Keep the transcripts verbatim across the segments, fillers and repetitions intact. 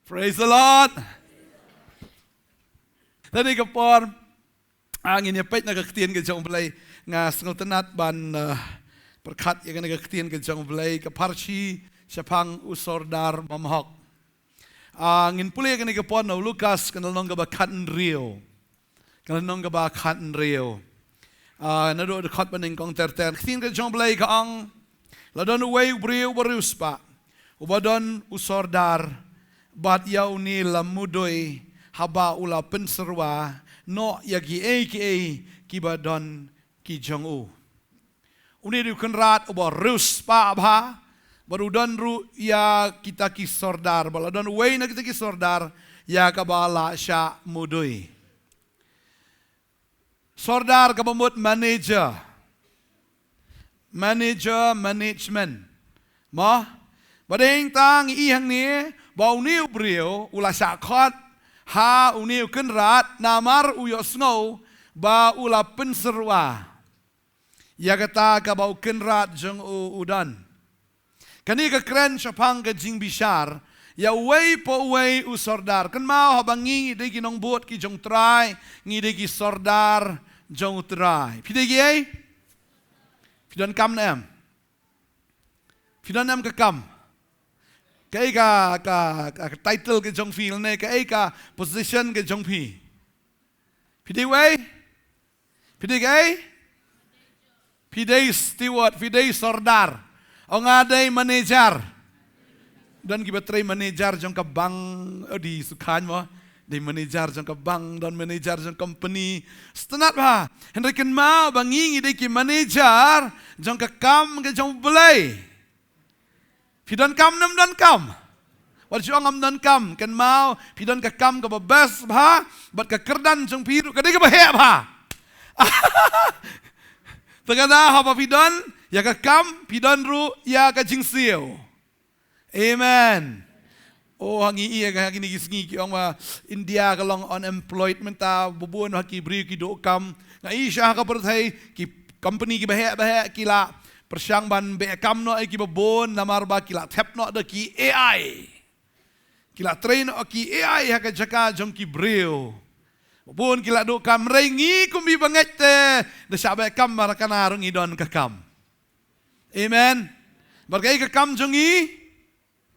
Praise the Lord. Tang ïa ka por, ah, ngin ïa peit na ka ktien ka jong U Blei. Nga sngewtynnat ban, ah, pyrkhat ïa kane ka ktien ka jong U Blei, ka pharshi shaphang u sordar Mahmahok. Ah, ngin pule ïa kane ka por na u Lukas, ka lynnong kaba khathynriew. Ka lynnong kaba khathynriew. Ah, naduh dkhot banyngkong ter ter. Ka ktien ka jong U Blei ka ong, la don uwei u briew uba riewspah, uba don u sordar bad ïa une la mudui haba u la pynsyrwa noh ïa kiei kiei kiba don ki jong u. Une u dei u kynrad uba riewspah bha, bad u don ruh ïa kita ki sordar, bad la don uwei na kita ki sordar ïa kaba la shah mudui. Sordar kaba mut manager. Manager, management. Mo? Bad hangta ngi i hangne ba une u briew u la shah khot ha une u kynrad namar u ïohsngew ba u la pynsyrwa ïa kata kaba u kynrad jong u u don. Kane ka kren shaphang ka jingbishar ïa uwei pa uwei u sordar. Kynmaw haba ngi ngi dei ki nongbud ki jong U Trai, ngi dei ki sordar jong U Trai. Phi dei kiei? Phi donkam ne em? Phi don em ka kam? Kaei ka, ka, ka, ka title ka jong phi ne kaei ka position ka jong phi? Phi dei uwei? Phi dei kaei? Phi dei steward, phi dei sordar. O nga dei manager. Don kiba trei manager jong ka bank, o dei sukhan mo. Dei manager jong ka bank, don manager jong company. Sngewtynnat bha. Hynrei kynmaw ba ngi ngi dei ki manager jong ka kam ka jong U Blei. Phi donkam ne ym donkam? Wat ju ong ym donkam, kynmaw phi don ka kam kaba best bha, bad ka kyrdan jong phi ruh ka dei kaba heh bha. Te kata haba phi don ïa ka kam, phi don ruh ïa ka jingsiew. Amen. Oh, ha ngi ïa ka, ha kine ki sngi ki ong ba India ka long unemployed mynta, ba bun ha ki briew ki duh kam. Nga i sha ha ka pyrthei ki company kiba heh ba heh ki la pyrshang ban beh kam noh ïa kiba bun namar ba ki la thep noh da ki A I. Ki la train noh ki A I ha ka jaka jong ki briew. Ba bun ki la duh kam, hynrei ngi kum ki bangeit te da shah beh kam ba ha kane ruh ngi don ka kam. Amen. Bad kaei ka kam jong ngi?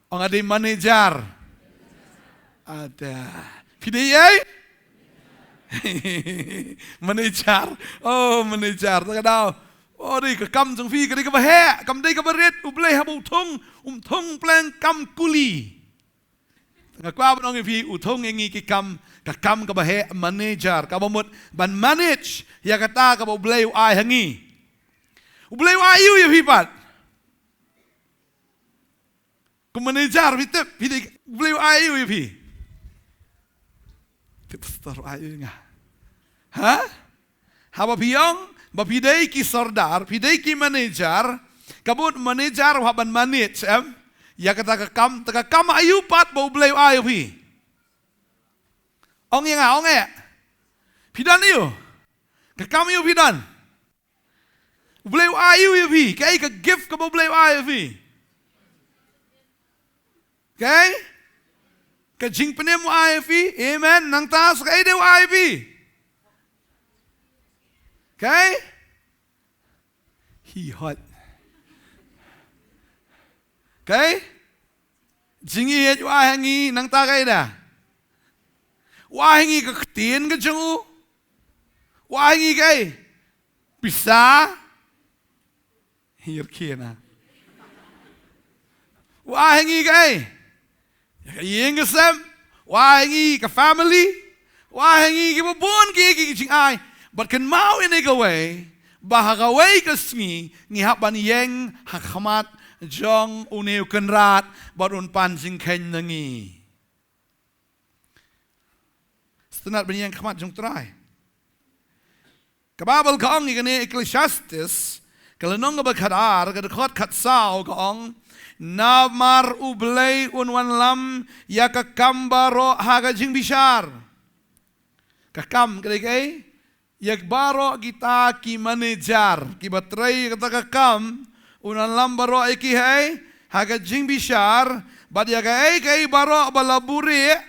Ong nga dei manager. Ada. Phi dei ei? Manager. Oh, manager. Te ka daw. Oh, dei ka kam jong phi, ka dei kaba heh, kam dei kaba rit, U Blei haba u thung, um thung pleng kam kuli. Nga kwah ban ong ïa phi, u thung ïa ngi ki kam, ka kam kaba heh, manager, kaba mut ban manage ïa kata kaba U Blei u ai ha ngi. U Blei u ai ïa u ïa phi pat. Kum manager phi tip, phi dei, U Blei u ai ïa u ïa phi. Tip pastor u ai ïa nga. Ha? Haba phi ong ba phi dei ki sordar, phi dei ki manager, ka mut manager u hap ban manage, em? Ïa kata ka kam, ta ka kam aïu pat ba U Blei u ai ïa phi. Ong ïa nga, ong eh. Phi don aïu? Ka kam aïu phi don? U Blei u ai ïa u ïa phi, kaei ka gift kaba U Blei u ai ïa phi? Kaei? Ka jingpynim u ai ïa phi, amen, nangta sa kaei de u ai ïa phi? Kaei? Hi hot. Kaei? Jingïeit u ai ha ngi, nangta kaei de? U ai ha ngi ka ktien ka jong u. U ai ha ngi kaei? Pisa. Hi rkhien ah. U ai ha ngi kaei? Ïa ka ïing ka sem. U ai ha ngi ka family. U ai ha ngi kiba bun ki, ki, ki jingai. Bad kynmaw ïa kane kawei, ba ha kawei ka sngi ngi hap ban ïeng ha khmat jong une u kynrad bad un pan jingkheiñ na ngi. Sngewtynnat ban ïeng ha khmat jong U Trai. Ka Baibl ka ong ïa kane, Ecclesiastes, ka lynnong kaba khatar, ka dkhot khatsaw ka ong, namar U Blei un wanlam ïa ka kam baroh ha ka jingbishar. Ka kam ka dei kaei? Ïa baroh kita ki manager kiba trei kata ka kam, un wanlam baroh ïa ki ha, ha ka jingbishar, Bad ïa kaei kaei baroh ba la buhrieh,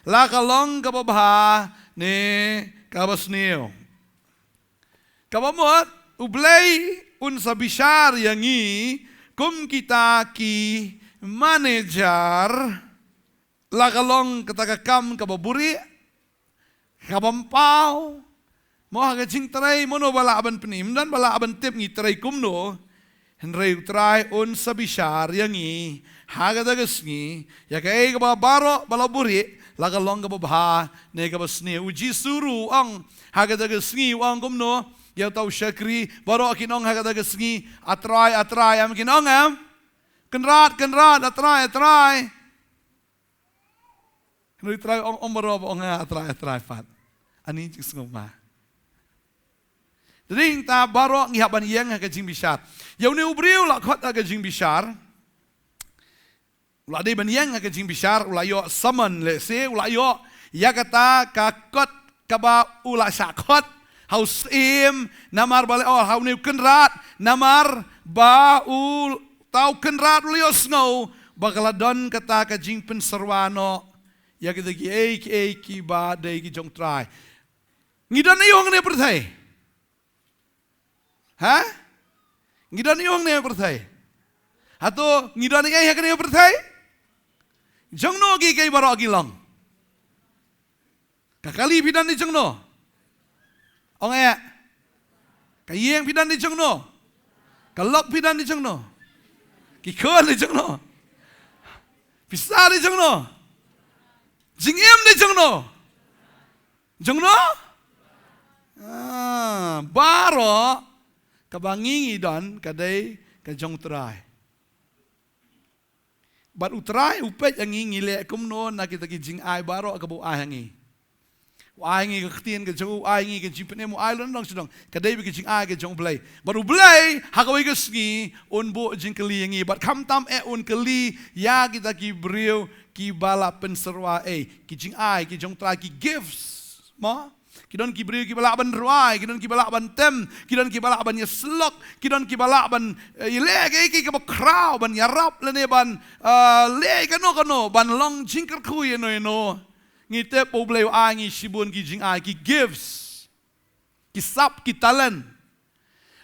la ka long kaba bha ne kaba sniew. Kaba mut, U Blei un sa bishar ïa ngi kum kita ki manager. La ka long kata ka kam kaba buhrieh, kaba ym paw. Mo, ha ka jingtrei, mano ba lah ban pyni? Ym don ba lah ban tip ngi trei kumno. Hynrei U Trai un sa bishar ïa ngi ha kata ka sngi ïa kaei kaba baroh ba la buhrieh, la ka long kaba bha ne kaba sniew. U Jisu ruh u ong ha kata ka sngi, u ong kumno ïa uta u shakri? Baroh kin ong ha kata ka sngi, A Trai, A Trai, em kin ong, em? Kynrad, Kynrad, A Trai, A Trai. Hynrei U Trai u ong, ym baroh ba ong, A Trai, A Trai pat. Ani jingsngewbha. Te hynrei baroh ngi hap ban ïeng ha ka jingbishar. Ïa une u briew u la khot ha ka jingbishar. U la dei ban ïeng ha ka jingbishar, u la ïoh summon, lehse u la ïoh ïa kata ka kot kaba u la shah khot ha u syiem, namar balei? Oh, ha une u kynrad, namar ba uta u kynrad u la ïohsngew ba ka la don kata ka jingpynsyrwa noh ïa kita kiei kiei kiba dei ki jong U Trai. Ngi don aiu ha kane ka pyrthei? Ha? Ngi don aiu ha kane ka pyrthei? Hato ngi don aiu ha kane ka pyrthei? Jongno kiei kiei baroh ki long? Ka kali phi don dei jongno? Ong eh. Ka ïing phi don dei jongno? Ka lok phi don dei jongno? Ki khun dei jongno? Pisa dei jongno? Jingim dei jongno? Jongno? Ah, baroh kaba ngi ngi don ka dei ka jong U Trai. Bad U Trai u peit ha ngi, ngi leh kumno na kita ki jingai baroh kaba u ai ha ngi. U ai ngi ka ktien ka jong u, u ai ngi ka jingpynim, u ai lon dong sha dong. Ka dei bad ka jingai ka jong U Blei. Bad U Blei ha kawei ka sngi un buh jingkylli ïa ngi. Bad khamtam eh un kylli ïa kita ki briew kiba la pynsyrwa, eh, ki jingai ki jong U Trai, ki gifts. Mo? Ki don ki briew kiba lah ban rwai, ki don kiba lah ban tem, ki don kiba lah ban ïasyllok, ki don kiba lah ban, eh, ïaleh kaei kaei kaba khraw, ban ïarap lane ban, eh, leh kano kano, ban long jingkyrkhu ïano ïano. Ngi tip ba U Blei u ai ngi shibun ki jingai, ki gifts, ki sap, ki talent.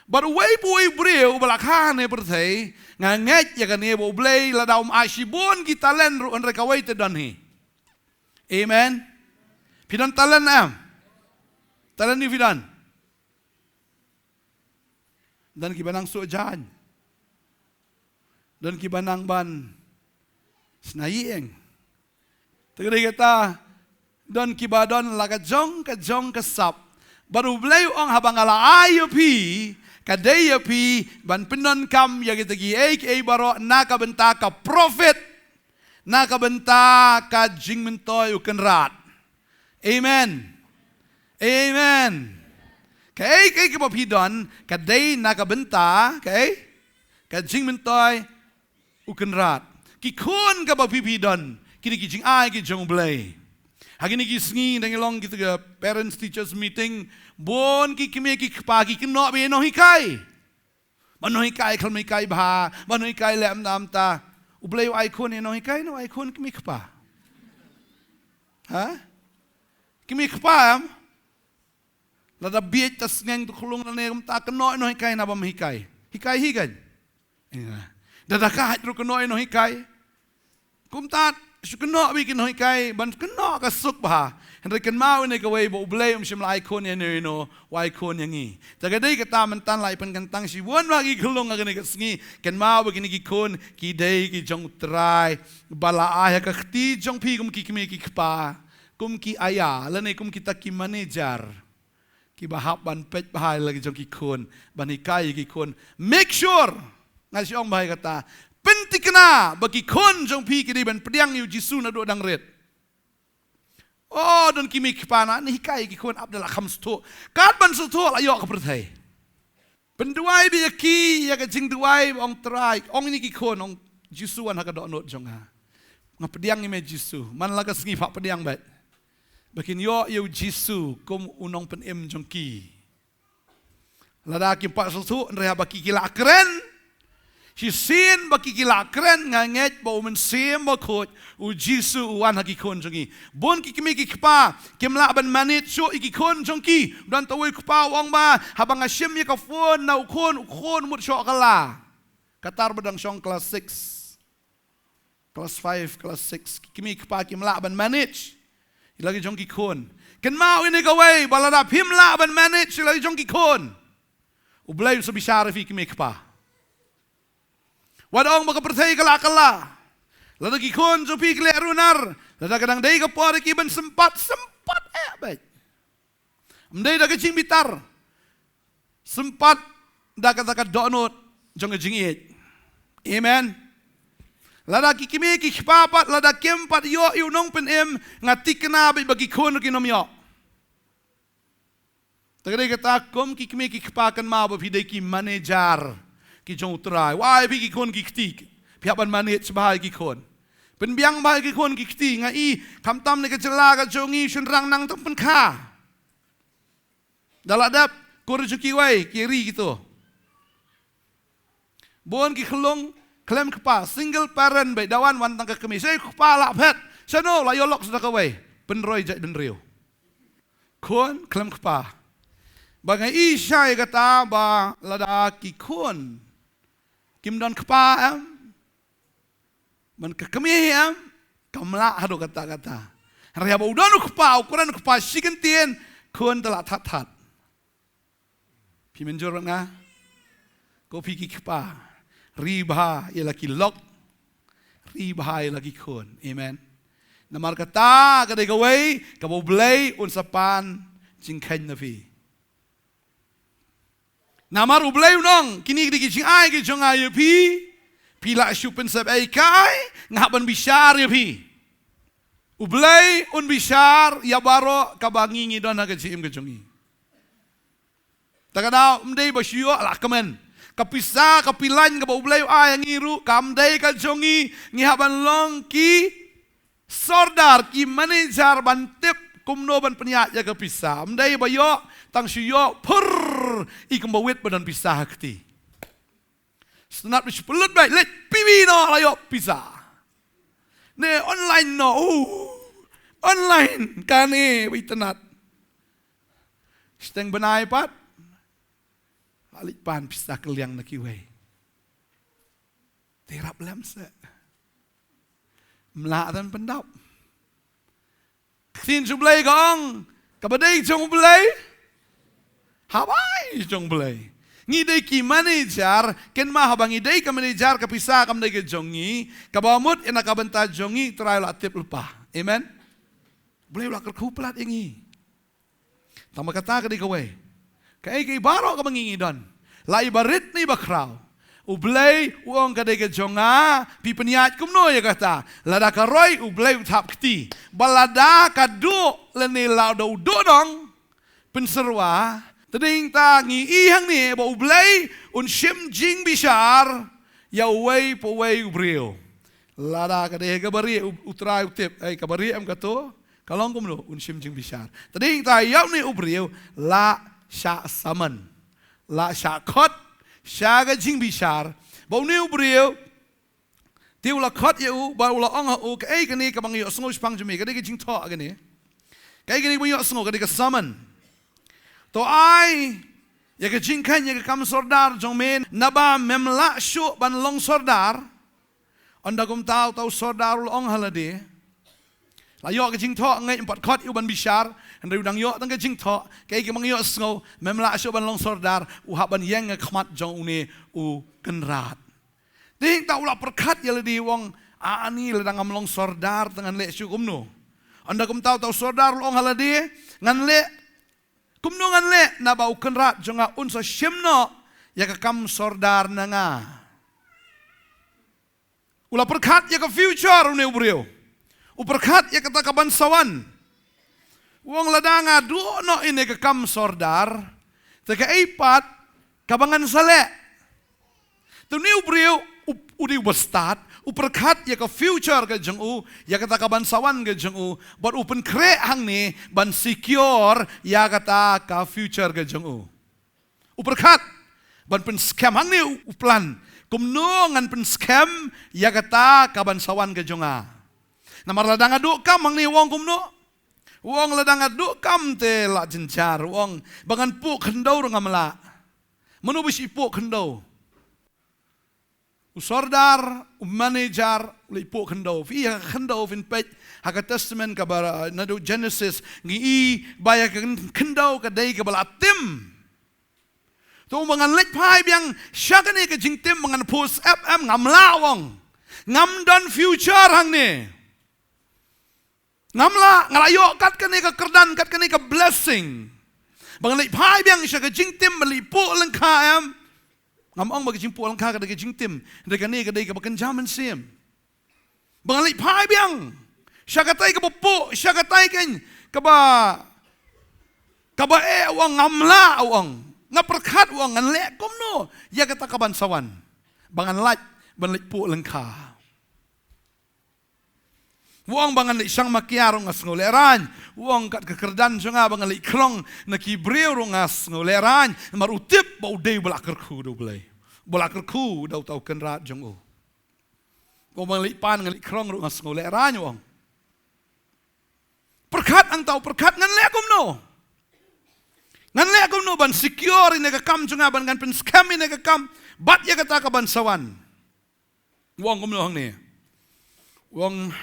Bad uwei pa uwei u briew uba la kha ha kane ka pyrthei, nga ngeit ïa kane ba U Blei lada um ai shibun ki talent ruh, hynrei kawei te don hi. Amen. Phi don talent, em? Talent aiu phi don? Don kiba nang suh jaiñ. Don kiba nang ban shna ïing. Te ka dei kata, don kiba don la ka jong ka jong ka sap. Bad U Blei u ong, haba nga la ai ïa phi, ka dei ïa phi ban pyndonkam ïa kita kiei kiei baroh na ka bynta ka profit, na ka bynta ka jingmyntoi u kynrad. Amen. Amen. Kaei kaei kaba phi don ka dei na ka bynta kaei? Ka jingmyntoi u kynrad. Ki khun kaba phi phi don ki dei ki jingai ki jong U Blei. Ha kine ki sngi dang long kita ka parents teachers meeting, bun ki kmie ki kpa ki kynnoh beit ïa nonghikai. Ba nonghikai khlem hikai bha, ba nonghikai leh mynta mynta. U Blei u ai khun ïa nonghikai ne u ai khun kmie kpa? Ha? Kmie kpa, em? Lada bieit ta sngeng tu khlung lane kumta, kynnoh ïa nonghikai na bym hikai. Hikai hi kan? Ïa. Lada ka hait ruh kynnoh ïa nonghikai. Kumta shu kynnoh beit ki nonghikai ban kynnoh ka suk bha. Hynrei kynmaw ïa kane kawei ba U Blei um shym la ai khun ïano ïano, u ai khun ïa ngi. Te ka dei kata mynta la i pynkyntang shibun bha ki khyllung ha kane ka sngi. Kynmaw ba kine ki khun ki dei ki jong U Trai, ba la ai ha ka kti jong phi kum ki kmie ki kpa, kum ki aya lane kum kita ki manager. Kiba hap ban peit bha ïa la ki jong ki khun, ban hikai ïa ki khun. Make sure, nga shu ong bha ïa kata, pynthikna ba ki khun jong phi ki dei ban pdiang ïa U Jisu naduh dang rit. Oh, don ki kmie ki kpa na, ne hikai ïa ki khun ap da la kham sngewthuh. Kat ban sngewthuh la ïoh ka pyrthei. Pynduwai beit ïa ki ïa ka jingduwai ba ong, Trai, ong ïa ki khun, ong, Jisu wan ha ka dohnud jong nga. Nga pdiang ïa me Jisu, man la ka sngi phah pdiang beit. Ba kin ïoh ïa U Jisu kum U Nongpynim jong ki. Lada kim pat sngewthuh, hynrei haba ki ki la kren, Shisien ba ki ki la kren nga ngeit ba u Mynsiem Bakhuid, u Jisu u wan ha ki khun jong ki. Bun ki kmie ki kpa kim lah ban manage shuh ïa ki khun jong ki. Don tawei u kpa u ong ba haba nga shim ïa ka phone na u khun, u khun mut shuh kylla. Katta ba dang shong class six, class five, class six, ki kmie ki kpa kim lah ban manage ïa la ki jong ki khun. Kynmaw ïa kane kawei, ba lada phim lah ban manage ïa la ki jong ki khun, U Blei un sa bishar ïa phi kmie kpa. Wat ong ba ka pyrthei ka la kylla. Lada ki khun jong phi ki leh runar, lada ka dang dei ka por ïa ki ban sympat, sympat eh beit. Ym dei da ka jingbitar, sympat da kata ka dohnud jong ka jingïeit. Amen. Lada ki kmie ki kpa pat, lada kim pat ïoh ïa u nongpynim, nga thikna beit ba ki khun ruh kin ym ïoh. Te ka dei kata kum ki kmie ki kpa, kynmaw ba phi dei ki manager ki jong U Trai. Wai phi ki khun ki kti, phi hap ban manage bha ïa ki khun. Pynbiang bha ïa ki khun ki kti. Nga i khamtam ne ka jylla ka jong ngi shynrang nang tang pynkha. Da la dep kur jong kiwei ki ri kito. Bun ki khyllung khlem kpa, single parent beit, da wan wan tang ka kmie. Sa kpa la phet, sa no la ïoh lok sa da kawei. Pynroi jait bynriew. Khun khlem kpa. Ba nga i shai kata ba lada ki khun kim don kpa em, ban ka kmie em, kam lah haduh katta katta. Hynrei haba u don u kpa, u kren u kpa shi kyntien, khun te la that that. Phi mynjur bad nga? Ko phi ki kpa, ri bha ïa la ki lok, ri bha ïa la ki khun. Amen. Namar kata ka dei kawei kaba U Blei un sa pan jingkheiñ na phi. Namar U Blei u ong, kine ki dei ki jingai ki jong nga ïa phi, phi lah shu pynsep ei kai, nga hap ban bishar ïa phi. U Blei un bishar ïa baroh kaba ngi ngi don ha ka jingim ka jong ngi. Ta ka daw ym dei ba shu ïoh la kmen. Ka pisa ka pilan kaba U Blei u ai ïa ngi ruh kam dei ka jong ngi, ngi hap ban long ki sordar, ki manager ban tip kumno ban pynïaid ïa ka pisa. Ym dei ba ïoh tang shu ïoh phur i kumba wit ba don pisa ha kti. Sngap shu pynlut beit, leit P V no la ïoh pisa. Ne online no, uh, online kane ba itynnat. Shiteng bnai pat la leit pan pisa kylliang na kiwei. Te rap lem se. Mlah dan pyndap. Ktien jong U Blei ka ong, kaba dei jong U Blei, haba ai jong U Blei. Ngi dei ki manager, kynmaw haba ngi dei ka manager, ka pisa kam dei ka jong ngi, kaba mut ïa na ka bynta jong ngi, Trai u la tip lypa. Amen. U Blei u la kyrkhu palat ïa ngi. Tang ba kata ka dei kawei. Kaei kaei baroh kaba ngi ngi don, la i barit ne i bakhraw, U Blei u ong ka dei ka jong nga, phi pynïaid kumno ïa kata? Lada ka roi, U Blei u thap kti. Ba lada ka duh lane la da u duh dong, pynsyrwa. Te dei ta ngi i hangne ba U Blei un shim jingbishar ïa uwei pa uwei u briew. Lada ka dei kaba rieh, u, U Trai u tip, ei, kaba rieh em kato, ka long kumno, un shim jingbishar. Te dei ta ïa une u briew la shah summon, la shah khot sha ka jingbishar. Ba une u briew te u la khot ïa u, ba u la ong ha u, kaei kane kaba nga ïohsngew shaphang jong me, ka dei ka jingthoh kane. Kaei kane kaba nga ïohsngew, ka dei ka summon. To ai ïa ka jingkheiñ ïa ka kam sordar jong me, naba mem lah shuh ban long sordar. Ynda kumta uta u sordar u la ong ha lade, la ïoh ka jingthoh, ngeit ym pat khot ïa u ban bishar, hynrei u dang ïoh tang ka jingthoh, kaei kaba nga ïohsngew, mem lah shuh ban long sordar, u hap ban ïeng ha khmat jong une u kynrad. Te hangta u la pyrkhat ïa lade, u ong, a, ani lada ngam long sordar te ngan leh shuh kumno? Ynda kumta uta u sordar u la ong ha lade, ngan leh kumno ngan leh naba u kynrad jong nga un sa shim noh ïa ka kam sordar na nga? U la pyrkhat ïa ka future une u briew. U pyrkhat ïa kata kaban sa wan. U ong, lada nga duh noh ïa kane ka kam sordar, te kaei pat kaba ngan sa leh? Te une u briew u, u dei uba stad, u pyrkhat ïa ka future ka jong u, ïa kata kaban sa wan ka jong u, bad u pynkhreh hangne ban secure ïa kata ka future ka jong u. U pyrkhat ban pynskhem hangne u, u plan. Kumno ngan pynskhem ïa kata ka ban sa wan ka jong nga? Namar lada nga duh kam hangne, u ong kumno? U ong lada nga duh kam te la jynjar, u ong ba ngan puh khyndew ruh ngam lah. Mano ba shu puh khyndew? U sordar, u manager, u leit puh khyndew. Phi ïa ka khyndew phin peit ha ka Testament kaba, naduh Genesis, ngi i ba ïa ka khyndew ka dei kaba la tim. To ba ngan leit phai biang sha kane ka jingtim ba ngan puh sep em, ngam lah, u ong. Ngam don future hangne. Ngam lah, nga la ïoh kat kane ka kyrdan, kat kane ka blessing. Ba ngan leit phai biang sha ka jingtim, ba leit puh lyngkha em. Ngam ong ba ka jingpuh lyngkha ka dei ka jingtim. Dei kane ka dei kaba kynja mynsiem. Ba ngan leit phai biang sha katai kaba puh, sha katai keiñ kaba, kaba eh, u ong ngam lah, u ong. Nga pyrkhat, u ong, ngan leh kumno ïa kata ka ban sa wan? Ba ngan lait, ban leit puh lyngkha. U ong ba ngan leit shang makia ruh nga sngew lehraiñ. U ong kat ka kyrdan jong nga ba ngan leit khrong na ki briew ruh nga sngew lehraiñ. Namar u tip ba u dei ba la kyrkhu da U Blei, ba la kyrkhu da uta u kynrad jong u. U ong ba ngan leit pan, ngan leit khrong ruh nga sngew lehraiñ, u ong. Pyrkhat, hangta u pyrkhat, ngan leh kumno? Ngan leh kumno ban secure ïa kane ka kam jong nga, ban ngan pynskhem ïa kane ka kam bad ïa kata ka ban sa wan? U ong kumno hangne? U ong,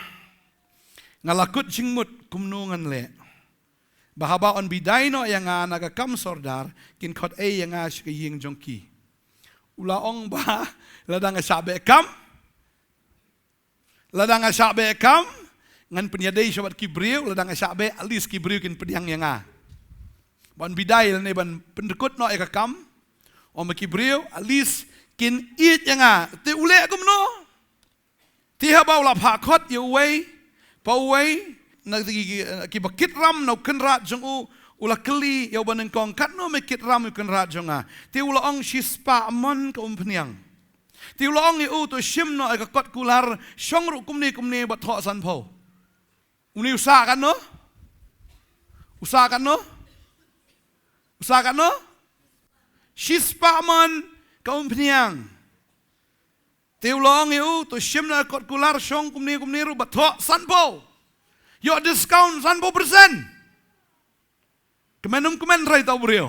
nga la kut jingmut kumno ngan leh ba haba yn bidai noh ïa nga na ka kam sordar, kin khot ei ïa nga sha ka ïing jong ki. U la ong ba lada nga shah beh kam, lada nga shah beh kam, ngan pynïadei sha bad ki briew, lada nga shah beh, at least ki briew kin pdiang ïa nga. Ban bidai lane ban pyndkut noh ïa ka kam, ong ba ki briew at least kin ïeit ïa nga. Te u leh kumno? Te haba u la phah khot ïa uwei pa uwei na ki, ki, kiba kit ram na u kynrad jong u, u la kylli ïa uba nyngkong, katno me kit ram ïa u kynrad jong nga? Te u la ong, shispah mon ka umphniang. Te u la ong ïa u, to shim noh ïa ka kot kular, shong ruh kumne kumne bad thoh sanphew. Une u sah katno? U sah katno? U sah katno? Shispah mon ka umphniang. Te u la ong ïa u, to shim noh ïa ka kot kular, shong kumne kumne ruh bad thoh sanphew. Ïoh discount sanphew percent. Kmen ym kmen, hynrei uta u briew,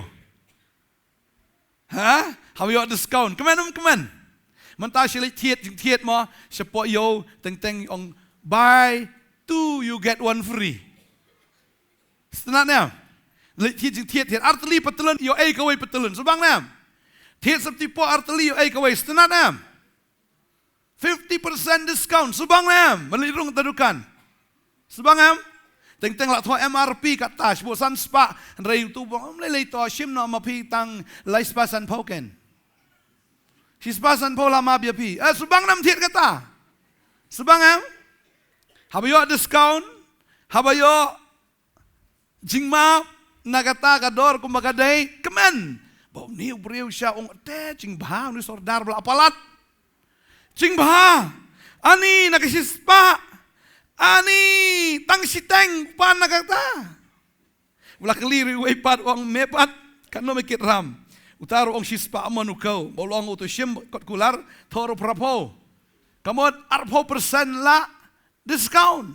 ha? Haba ïoh discount, kmen ym kmen? Mynta shu leit thied jingthied mo, shapoh ïew teng teng ong buy two you get one free. Sngewtynnat ne em? Leit thied jingthied, thied artylli patlun, ïoh ei kawei patlun. Sngewbang ne em? Thied septipoh artylli, ïoh ei kawei. Sngewtynnat ne em? Fifty percent discount. Sngewbang ne em? Ban leit rung ta dukan. Sngewbang em? Teng teng la thoh M R P kata, shibun san spah, hynrei utu u ong, ym lei lei, to shim noh ma phi tang lai spah sanphew ken. Shispah sanphew la map ïa phi. Eh, sngewbang ne em thied kata? Sngewbang em? Haba ïoh discount, haba ïoh jingmap na kata ka dor kumba ka dei, kmen. Ba une u briew sha ong, te jingbha une u sordar ba la palat. Jingbha. Ani na ka shispah, ani tang shiteng pan na kata. U la kylli ruh uwei pat, u ong, me pat, katno me kit ram? Uta ruh ong, shispah mon u khew. Ba u la ong, uto shim kot kular, thoh ruh phraphew. Ka mut arphew percent la discount.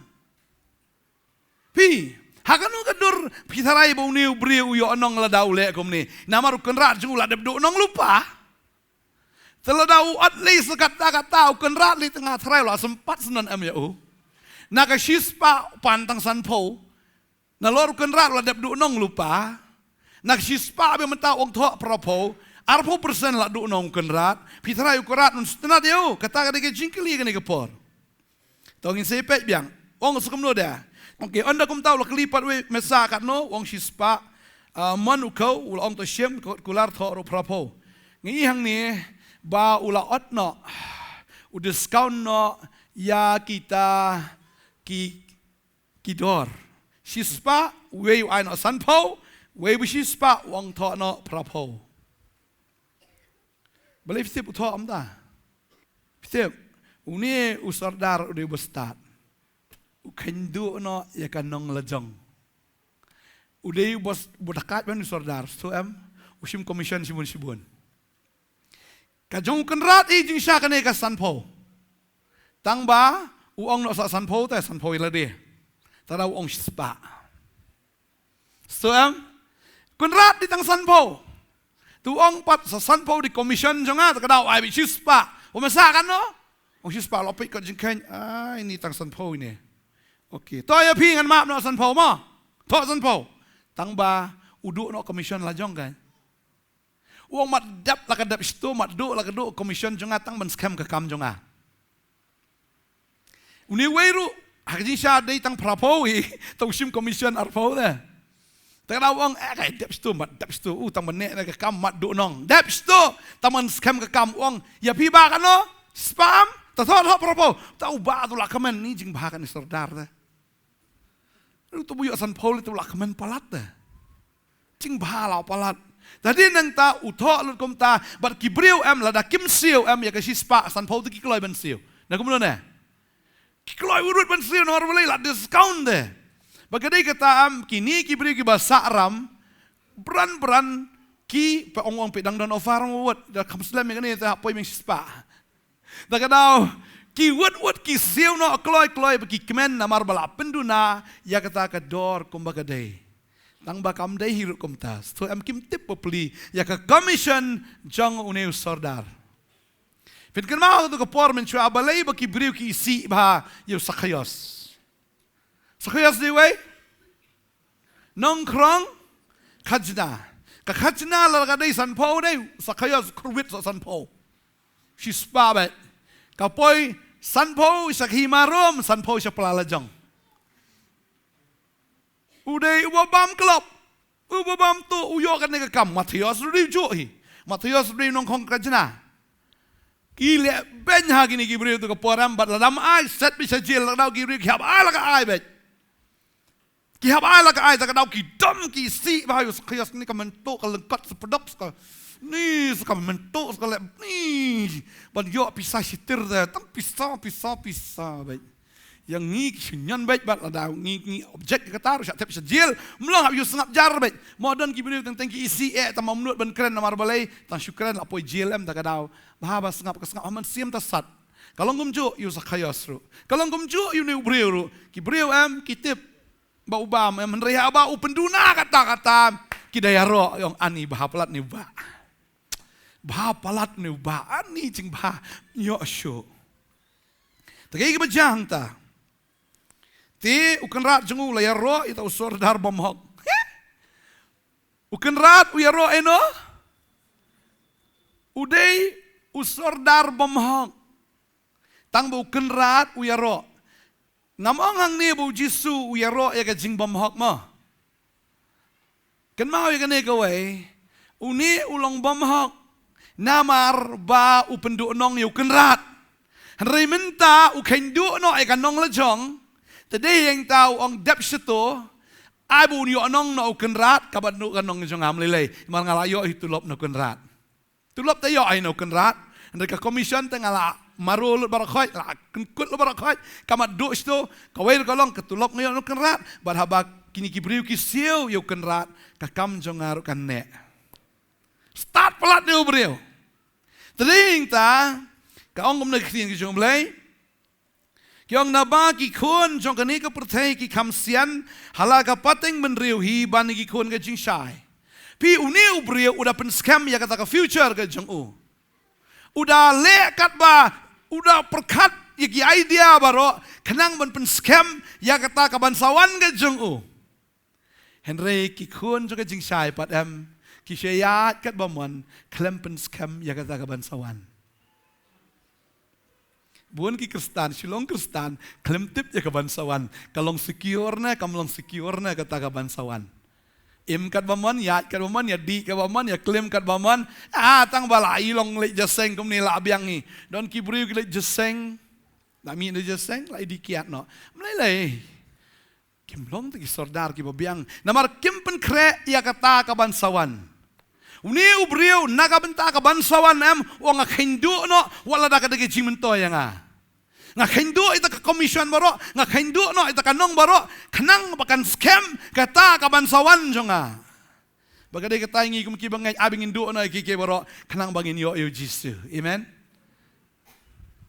Phi, ha kano ka dur phi tharai ba une u briew u ïoh nong lada u leh kumne? Namar u kynrad jong u la dep duh nong lypa. Te lada u at least kata kata u kynrad lei, te nga tharai u la sympat sngewnam ïa u. Na ka shispah pan tang sanphew. Nalor u kynrad u la dep duh nong lypa. Na ka shispah ba mynta ong thoh phraphew. Arphew percent la duh nong u kynrad. Phi tharai u kynrad un sngewtynnat ïa u? Kata ka dei ka jingkylli kane ka por. To ngin sa peit biang. Ong sa kumno de? Okay, ynda kumta u la kylli pat uwei, me sah katno? U ong shispah, ah, mon u khew, u la ong to shim kot kular, thoh ruh phraphew. Ngi i hangne ba u la ot noh, u discount noh ïa kita ki, ki dor. Shispah, uwei u ai noh sanphew, uwei ba shispah u ong thoh noh phraphew. Balei phi tip u thoh kumta? Phi tip, une u sordar u dei uba stad. U kheiñ duh noh ïa ka nong lajong. U dei uba, uba dakaid ban u sordar, sngewthuh em? U shim commission shibun shibun. Ka jong u Kynrad i jingshisha kane ka sanphew. Tang ba u ong noh sa sanphew te sanphew ïa lade. Te da u ong shispah. Sngewthuh em? Kynrad dei tang sanphew. Te u ong pat sa sanphew dei commission jong nga, te ka da u ai beit shispah. U masa kan no? Ong shispah, lo peit ka jingkheiñ. Ai, ni tang sanphew ine. Okay. To ïa phi ngan map noh sanphew mo. To sanphew. Tang ba u duh noh commission la jong ka. U ong mat dep la ka dep shto, mat duh la ka duh, commission jong nga tang ban skhem ka kam jong nga. Une uwei ruh, ha ka jingshisha dei tang phraphew hi, te u shim commission arphew te. Te ka da u ong, eh, ka dep shto, mat dep shto, u tang ban neh na ka kam mat duh nong. Dep shto, tang ban skhem ka kam u ong, ïa phi bah kano, spah em, te thot thot phraphew. Te u bah te u la kmen ni jingbha kane sordar te. Ruh te u ïoh sanphew lei te u la kmen palat te. Jingbha la palat. Te hadien nangta u thoh lut kumta, bad ki briew em lada kim siew em ïa ka shispah sanphew te ki kloi ban siew. Na kumno ne? Ki kloi urut ban siew namar balei la discount te. Bad ka dei kata em kine ki briew kiba sah ram, bran bran ki peit ong ong peit dang don offer ong wut, da kham slem ïa kane te hap poi meng shispah. Da ka daw, ki wut wut ki siew noh kloi kloi ba ki kmen namar ba la pynduna ïa kata ka dor kumba ka dei. Tang ba kam dei hi ruh kumta. Sngewthuh em kim tip bapli ïa ka commission jong une u sordar. Phin kynmaw ha kato ka por mynshuwa balei ba ki briew ki isih bha ïa u Sakhaios. Sakhaios dei uwei nongkhrong khajna. Ka khajna la ka dei sanphew dei, Sakhaios kyrwit sa sanphew. Shispah beit. Ka poi sanphew sha ka hima rum, sanphew sha pla la jong. U dei uba bam klop, uba bam tuh, u ïoh kane ka kam. Mathaios ruh dei juh hi. Mathaios ruh dei nongkhrong khajna. Ki leh beiñ ha kine ki briew to ka por em bad lada ym ai set beit sha jel, la ka daw ki briew ki hap ai la ka ai beit. Ki hap ai la ka ai, te ka daw ki dom ki isih bha ïa u Sakhaios ni ka mynta ka lyngkot sa pdok sa ka. Ni sa ka mynta sa ka leh ni. Ban ïoh pisa shitir te, tang pisa, pisa, pisa beit. Ïa ngi ki shu ñion beit bad lada ngi ngi object ïa kata ruh shah tep sha jel. Mlong hap ïa u sngap jar beit. Mo don ki briew teng teng ki isih eh tang ym nud ban kren namar balei, tang shu kren la poi jel em te ka daw. Bha ba sngap ka sngap ha mynsiem ta sat. Ka long kumjuh ïa u Sakhaios ruh. Ka long kumjuh ïa une u briew ruh. Ki briew em ki tip ba u bam em, hynrei haba u pynduna kata kata, ki da ïaroh, ong ani bha palat ne u bah. Bha palat ne u bah, ani jingbha, ïoh shuh. Te kaei kaba jia hangta. Te u Kynrad jong u la ïaroh ïa uta u sordar bymhok. U Kynrad u ïaroh ïa no? U dei u sordar bymhok. Tang ba u Kynrad u ïaroh. Ngam ong hangne ba u Jisu u ïaroh ïa ka jingbymhok mo. Kynmaw ïa kane kawei, une u long bymhok namar ba u pynduh nong ïa u Kynrad. Hynrei mynta u kheiñ duh noh ïa ka nong la jong. Te dei hangta u ong dep shito, ai ba un ïoh nong na u Kynrad, kaba duh ka nong jong nga ym lei lei. Namar nga la ïoh hi tulop na u Kynrad. Tulop te ïoh ai na u Kynrad. Hynrei ka commission te nga la marw lut baroh khoit, la kynkut lut baroh khoit. Ka mat duh shito, kawei ruh ka long ka tulop nga ïoh na u Kynrad. Bad haba kine ki briew ki siew ïa u Kynrad, ka kam jong nga ruh kan neh. Stad palat ne u briew. Te dei hangta, ka ong kumne ka ktien ka jong U Blei. Ki ong naba ki khun jong kane ka pyrthei ki kham sian ha la ka pateng bynriew hi ban ïa ki khun ka jingshai. Phi, une u briew u da pynskhem ïa kata ka future ka jong u. U da leh katba, u da pyrkhat ïa ki idea baroh khnang ban pynskhem ïa kata ka ban sa wan ka jong u. Hynrei ki khun jong ka jingshai pat em, ki shu ïaid katba mon, khlem pynskhem ïa kata ka ban sa wan. Bun ki Khristan, shu long Khristan, khlem tip ïa ka ban sa wan, ka long secure ne, kam long secure ne, kata ka ban sa wan. Im katba mon, ïaid katba mon, ïadih katba mon, ïaklim katba mon, ah, tang ba la i long leit jingïaseng kumne la biang hi. Don ki briew ki leit jingïaseng, la mih na jingïaseng, la i dih kiad noh. Ym lei lei. Kim long te ki sordar kiba biang. Namar kim pynkhreh ïa kata ka ban sa wan. Une u briew na ka bynta ka ban sa wan em, u ong nga kheiñ duh noh, wat la da ka dei ka jingmyntoi ïa nga. Nga kheiñ duh ïa kata ka commission baroh, nga kheiñ duh noh ïa kata ka nong baroh, khnang ba kan skhem kata ka ban sa wan jong nga. Ba ka dei kata ngi kum ki bangeit, ai ba ngin duh noh ïa kiei kiei baroh khnang ba ngin ïoh ïa u Jisu. Amen.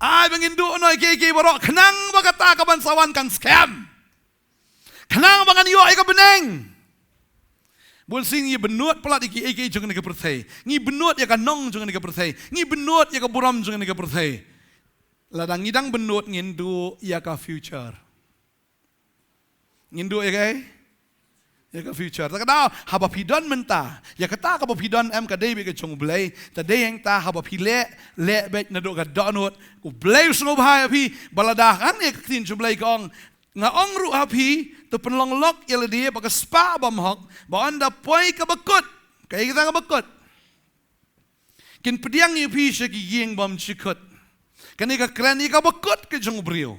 Ai ba ngin duh noh ïa kiei kiei baroh khnang ba kata ka ban sa wan kan skhem. Khnang ba ngan ïoh ïa ka bneng. Bun sien ngi bynnud palat ïa kiei kiei jong kane ka pyrthei. Ngi bynnud ïa ka nong jong kane ka pyrthei. Ngi bynnud ïa ka burom jong kane ka pyrthei. Lada ngi dang bynnud, ngin duh ïa ka future. Ngin duh ïa kaei? Ïa ka future. Ta ka daw, haba phi don mynta, ïa kata kaba phi don em ka dei beit ka jong U Blei. Ta dei hangta haba phi leh, leh beit naduh ka dohnud. U Blei u sngewbha ïa phi, ba lada hangne ka ktien jong U Blei ka ong, nga ong ruh ha phi, to pynlong lok ïa lade bad ka spah bymhok, ba ynda poi ka bakut. Kaei kata ka bakut? Kin pdiang ïa phi sha ki ïing bymjukut. Kane ka kren ïa ka bakut ka jong u briew.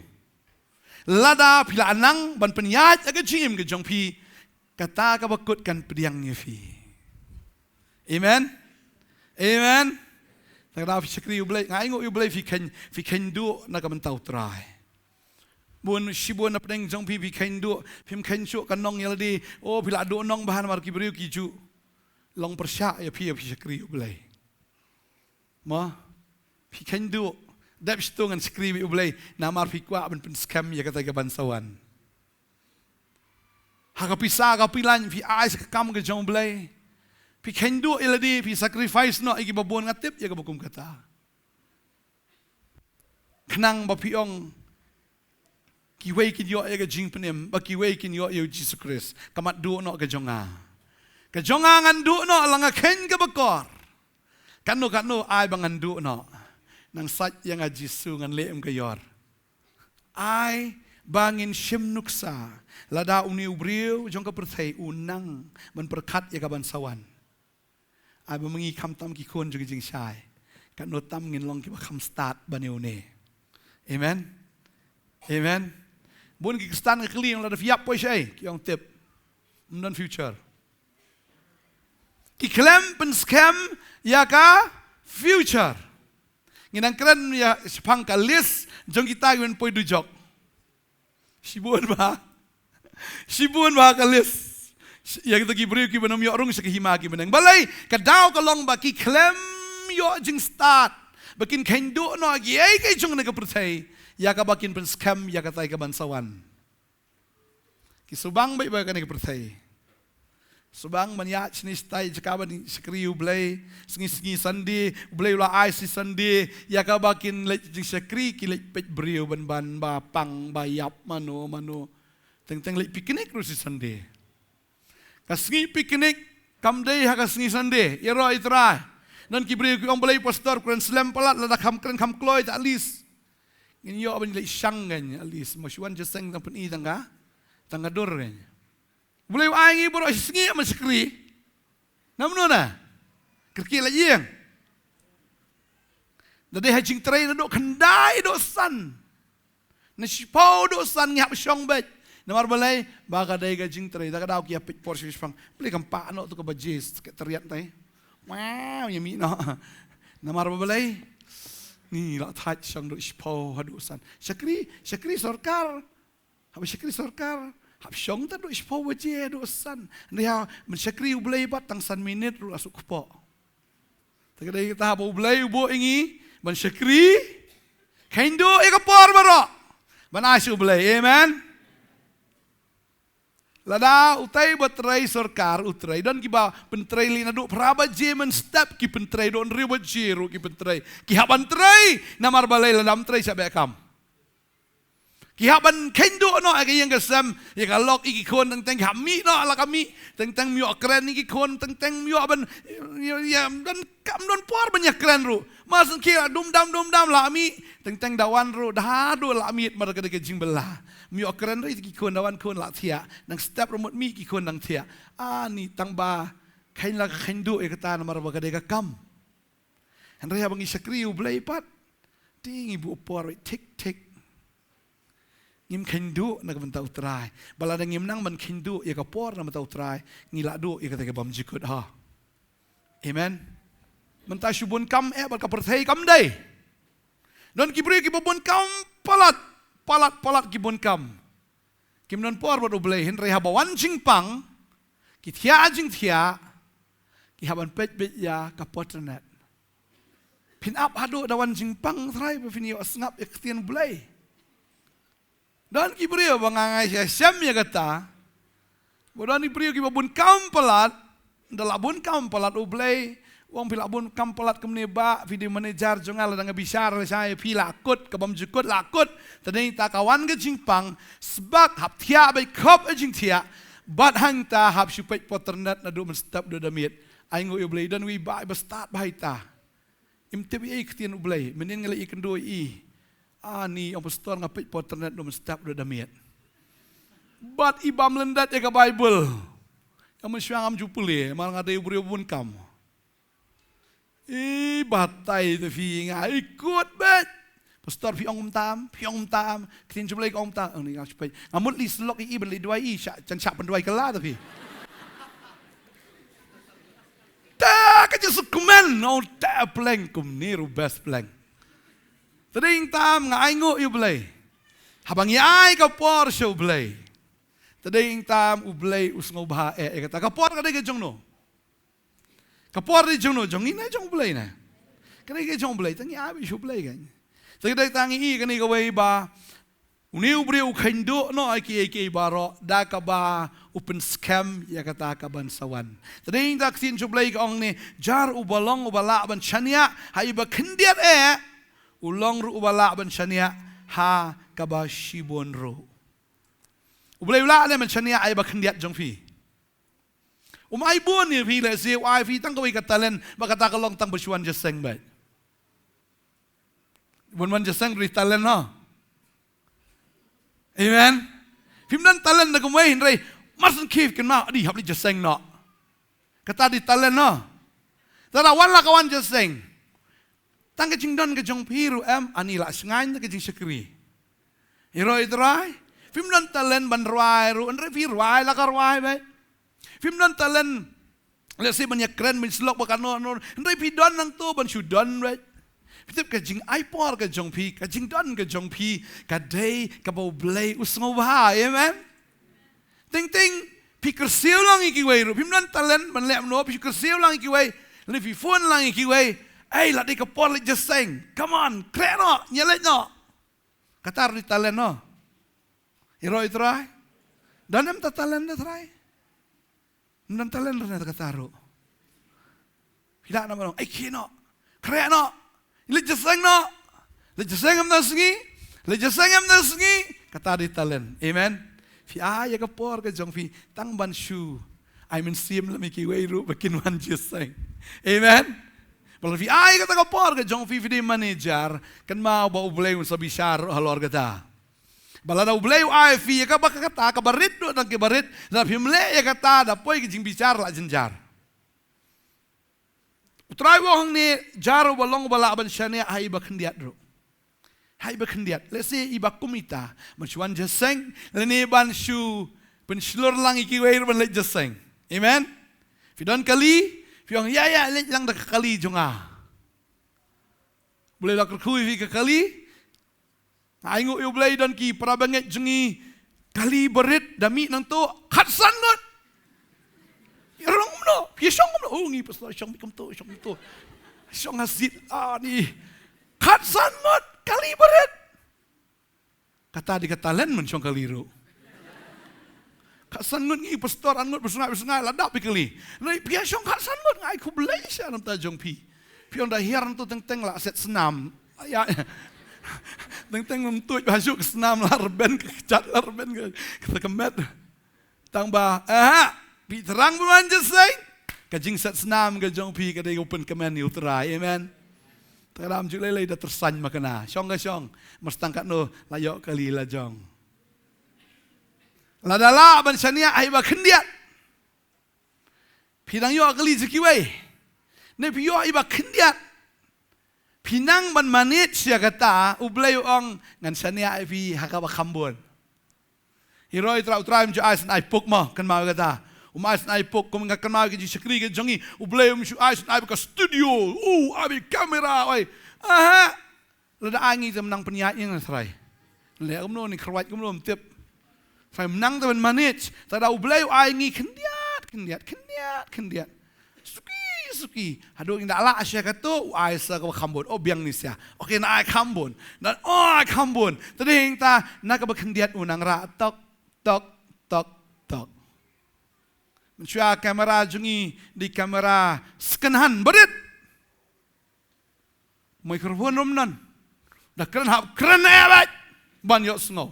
Lada phi la nang ban pynïaid ïa ka jingim ka jong phi, kata ka bakut kan pdiang ïa phi. Amen. Amen. Ta ka daw phi shakri ïa U Blei, nga ainguh ïa U Blei phi kheiñ, phi kheiñ duh na ka bynta U Trai. Bun shibun na pdeng jong phi, phi kheiñ duh, phim kheiñ shuh ka nong ïa lade. O, phi la duh nong bha namar ki briew ki ju long pyrshah ïa phi, ïa phi shakri ïa U Blei. Mo, phi kheiñ duh, dep shitu ngan shakri beit ïa U Blei, namar phi kwah ban pynskhem ïa kata ka ban sa wan. Ha ka pisa ka pyllein phi ai sa ka kam ka jong U Blei. Phi kheiñ duh ïa lade, phi sacrifice noh ïa kiba bun, nga tip ïa kaba kum kata. Khnang ba phi ong, kiwei kin ïoh ïa ka jingpynim, ba kiwei kin ïoh ïa U Jisu Khrist. Ka mat duh noh ka jong nga. Ka jong nga ngan duh noh, la nga kheiñ kaba kor. Katno katno ai ba ngan duh noh. Nang sait ïa nga Jisu, ngan leh em ka ïor. Ai ba ngin shim nuksa lada une u briew jong ka pyrthei u nang ban pyrkhat ïa ka ban sa wan. Ai ba ma ngi khamtam ki khun jong ki jingshai, katno tam ngin long kiba kham stad ban ïa une. Amen. Amen. Bun ki Khristan ki kylli, lada phi ïap poi shaei, ki ong tip, ym don future. Ki khlem pynskhem ïa ka future. Ngi nang kren ïa shaphang ka list jong kita kiban poi dujok. Shibun bha. Shibun bha ka list. Ïa kita ki briew kiba ym ïoh rung sha ka hima ki bneng. Balei? Ka daw ka long ba ki khlem ïoh jingstad ba kin kheiñ duh noh ïa kiei kiei jong kane ka pyrthei, ïa kaba kin pynskhem ïa katai ka ban sa wan. Ki shu bang beit ba kane ka pyrthei. Shu bang ban ïaid shane shatai, jaka ban shakri U Blei. Sngi sngi Sunday, U Blei u la ai shi Sunday, ïa kaba kin leit jingshakri, ki leit peit briew ban ban ba pang ba ïap mano mano. Teng teng leit picnic ruh shi Sunday. Ka sngi picnic kam dei ha ka sngi Sunday, ïaroh ïa U Trai. Don ki briew ki ong balei pastor kren slem palat, lada kham kren kham kloi ta at least ngin ïoh ban leit shang kan, at least. Mo shu wan jingïaseng tang pyni tang ka, tang ka dur kan. U Blei u ai ngi baroh shi sngi ban shakri. Namar na kyrkieh lait ïing. Da dei ha jingtrei naduh khyndai haduh san, na shiphew haduh san ngi hap shong beit. Namar balei? Ba ka dei ka jingtrei. Da ka daw ki ïa peit por shi shipang, balei kam pah noh tu ka baje, ka tariat tai. Wow, ïa mih noh. Namar ba balei? Ngi la thait shong naduh shiphew haduh san. Shakri, shakri sorkar. Haba shakri sorkar, hap shong tang naduh shiphew baje haduh san. Hynrei haba shakri U Blei pat tang san minit ruh la shu kpoh. Te ka dei kata haba U Blei u buh ïa ngi ban shakri, kheiñ duh ïa ka por baroh ban ai sha U Blei. Amen. Lada utai ba trei sorkar u trei, don kiba pyntrei lei naduh phra baje mynstep ki pyntrei, don hynriew baje ruh ki pyntrei. Ki hap ban trei, namar balei? Lada ym trei shah beh kam. Ki hap ban kheiñ duh noh ïa ka ïing ka sem, ïa ka lok, ïa ki khun, teng teng ki hap mih noh la ka mih, teng teng ym ïoh kren ïa ki khun, teng teng ym ïoh ban, ïa, ïa, don kam don por ban ïa kren ruh. Mar shu khie la dum dam dum dam la mih, teng teng da wan ruh da haduh la mih, mar ka dei ka jingbylla. Ym ïoh kren ruh ïa ki khun, da wan khun la thiah, nang step ruh mut mih ki khun nang thiah. Ani tang ba kheiñ la ka kheiñ duh ïa kata namar ba ka dei ka kam. Hynrei haba ngi shakri U Blei pat, te ngi buh por thik thik. Ngim kheiñ duh na ka bynta U Trai. Ba lada ngim nang ban kheiñ duh ïa ka por na ka bynta U Trai, ngi lah duh ïa kata ka bymjukut ha. Amen. Mynta shu bun kam eh bad ka pyrthei kam dei. Don ki briew kiba bun kam palat, palat, palat ki bun kam. Kim don por bad U Blei, hynrei haba wan jingpang, ki thiah jingthiah, Ki hap ban peit beit ïa ka por internet. Phin ap haduh da wan jingpang, trai, ba phin ïoh sngap ïa ka ktien Blei. Don ki briew ba nga ngai sha shem ïa kata. Ba don ki briew kiba bun kam palat, da la bun kam palat U Blei. Ong phi la bun kam palat kumne ba, phi dei manager jong nga, lada nga bishar la shai phi la kut, ka bym ju kut la kut. Tadei ta ka wan ka jingpang, sbak hap thiah beit khop ïa jingthiah. Bad hangta hap shu peit por internet naduh mynstep duh da miet. Ai nguh ïa U Blei, don wi ba, ba stad ba ita. Im tip ïa i ktien U Blei, mynnin nga leh i kynduh i. Ani ong pastor nga peit por internet duh mynstep duh da miet. Bad i bym lyndet ïa ka Bible. Ka mynshuwa ngam ju pule, mar nga dei u briew bun kam. I batai te phi nga i kut beit. Pastor phi ong um tam, phi ong um tam. Ktien U Blei ka ong um tam. Ong ni nga shu peit. Nga mut li slok i i ban li duwai i sha, jan sha pynduwai ka la te phi. Ta ka Jisu kmen, no ta pleng kumne ruh best pleng. Tadei tam nga ai nguh ïa U Blei. Haba ngi ai ka por sha U Blei. Tadei tam U Blei u sngewbha eh, eh kata ka por ka dei ka jong no. Ka por dei jong no, jong ngi ne jong U Blei ne. Ka dei ka jong U Blei, ta ngi ai beit sha U Blei ka. Tadei ta ngi i kane kawei ba Une u briew u kheiñ duh noh ïa kiei kiei baroh da kaba u pynskhem ïa kata ka ban sa wan. Tadei ta ktien U Blei ka ong ne, jar uba long uba lah ban shaniah ha iba khyndiat eh, u long ruh uba lah ban shaniah ha kaba shibun ruh. U Blei u lah ne ban shaniah ha iba khyndiat jong phi. Um ai bun ïa phi lehse u ai phi tang kawei ka talent, ba kata ka long tang ba shu wan jingïaseng beit. Bun wan jingïaseng ruh dei talent noh. Amen. Phim don talent da kumwei hynrei mar syn khie kynmaw, adi hap leit jingïaseng noh. Kata dei talent noh. Te lada wan la ka wan jingïaseng, tang ka jingdon ka jong phi ruh em, ani la shngaiñ da ka jingshakri. Ïaroh ïa U Trai. Phim don talent ban rwai ruh, hynrei phi rwai la ka rwai beit. Phim don talent, lehse ban ïakren ban shlok ba kano kano, hynrei phi don nangto ban shu don beit. Phi tip ka jingai por ka jong phi, ka jingdon ka jong phi ka dei kaba U Blei u sngewbha. Amen. Teng teng phi kyrsiew lang ïa kiwei ruh, phim don talent ban leh kumno, phi kyrsiew lang ïa kiwei, lane phi phone lang ïa kiwei. Ei, la dei ka por leit jingïaseng. Come on, khreh noh, ñiah leit noh. Kata ruh dei talent noh. Ïaroh ïa U Trai. Don em ta talent da Trai? Don talent ruh na kata ruh. Phi lah na ba long, ei, khie noh, khreh noh, leit jingïaseng noh. Leit jingïaseng em na sngi, leit jingïaseng em na sngi. Kata dei talent. Amen. Phi ai ïa ka por ka jong phi tang ban shu ai mynsiem lem ïa kiwei ruh ba kin wan jingïaseng. Amen. Ba lada phi ai kata ka por ka jong phi, phi dei manager, kynmaw ba U Blei un sa bishar halor kata. Ba lada U Blei u ai phi ïa kaba, kata kaba rit ruh, tang kiba rit, lada phim leh ïa kata, da poi ka jingbishar la jynjar. U Trai u ong hangne, jar uba long uba lah ban shaniah ha iba khyndiat ruh. Ha iba khyndiat, lehse iba kum ita, ban shu wan jingïaseng lane ban shu pynshlur lang ïa kiwei ruh ban leit jingïaseng. Amen. Phi don kali, phi ong, ïa ïa, leit lang da ka kali jong nga. U Blei u la kyrkhu ïa phi ka kali. Nga ai nguh ïa U Blei, don ki para bangeit jong ngi, kali barit da mih nangto khatsan ngut. Ïa rong kumno, phi shong kumno? Oh, ngi pastor shong mih kumto, shong kumto. Shong ha seat, ah, ni. Khatsan ngut, kali barit. Kata dei ka talent ban shong kali ruh. Khatsan ngut ngi pastor, ar ngut, ba sngew, ba sngew la dap ïa kali. Hynrei phi ïa shong khatsan ngut, nga ai khublei sha na bynta jong phi. Phi ong da hiar nangto teng teng la set snam. Ïa. Teng teng ym tuid ba shu ka snam la rben ka kjat, la rben ka, ka, ka met. Tang ba, eh, phi thrang ban wan jingïaseng. Ka jingset snam ka jong phi ka dei ka pynkmen ïa U Trai. Amen. Te lada ym ju lei lei da tyrsan ma kane. Shong ka shong. Mar tang katno la ïoh kali la jong. Lada lah ban shaniah ha iba khyndiat, phi dang ïoh kali sha kiwei, ne phi ïoh iba khyndiat, phi nang ban manage ïa kata, U Blei u ong ngan shaniah ïa phi ha kaba kham bun. Ïaroh ïa U Trai, U Trai um ju ai sngewbha puk mo, kynmaw ïa kata. Um ai sngewbha puk, kum nga kynmaw ïa ka jingshakri ka jong ngi, U Blei um ju ai sngewbha ka studio, u ai ka kamera, oi. Aha. Lada ai ngi te mynta pynïaid ïa nga Trai. Leh kumno, ngi kyrwat kumno ym tip. Trai mynta te ban manage. Te lada U Blei u ai ngi khyndiat, khyndiat, khyndiat, khyndiat. Suki suki. Haduh ynda lah sha kato, u ai sa kaba kham bun. O biang ni sia. Okay, nga ai kham bun. Nga ai kham bun. Te dei hangta, na kaba khyndiat u nang rah tok, tok, tok, tok. Mynshuwa kamera jong ngi, dei kamera second hand, barit. Microphone ruh ym don. Da kren hap kren eh beit. Ban ïohsngew.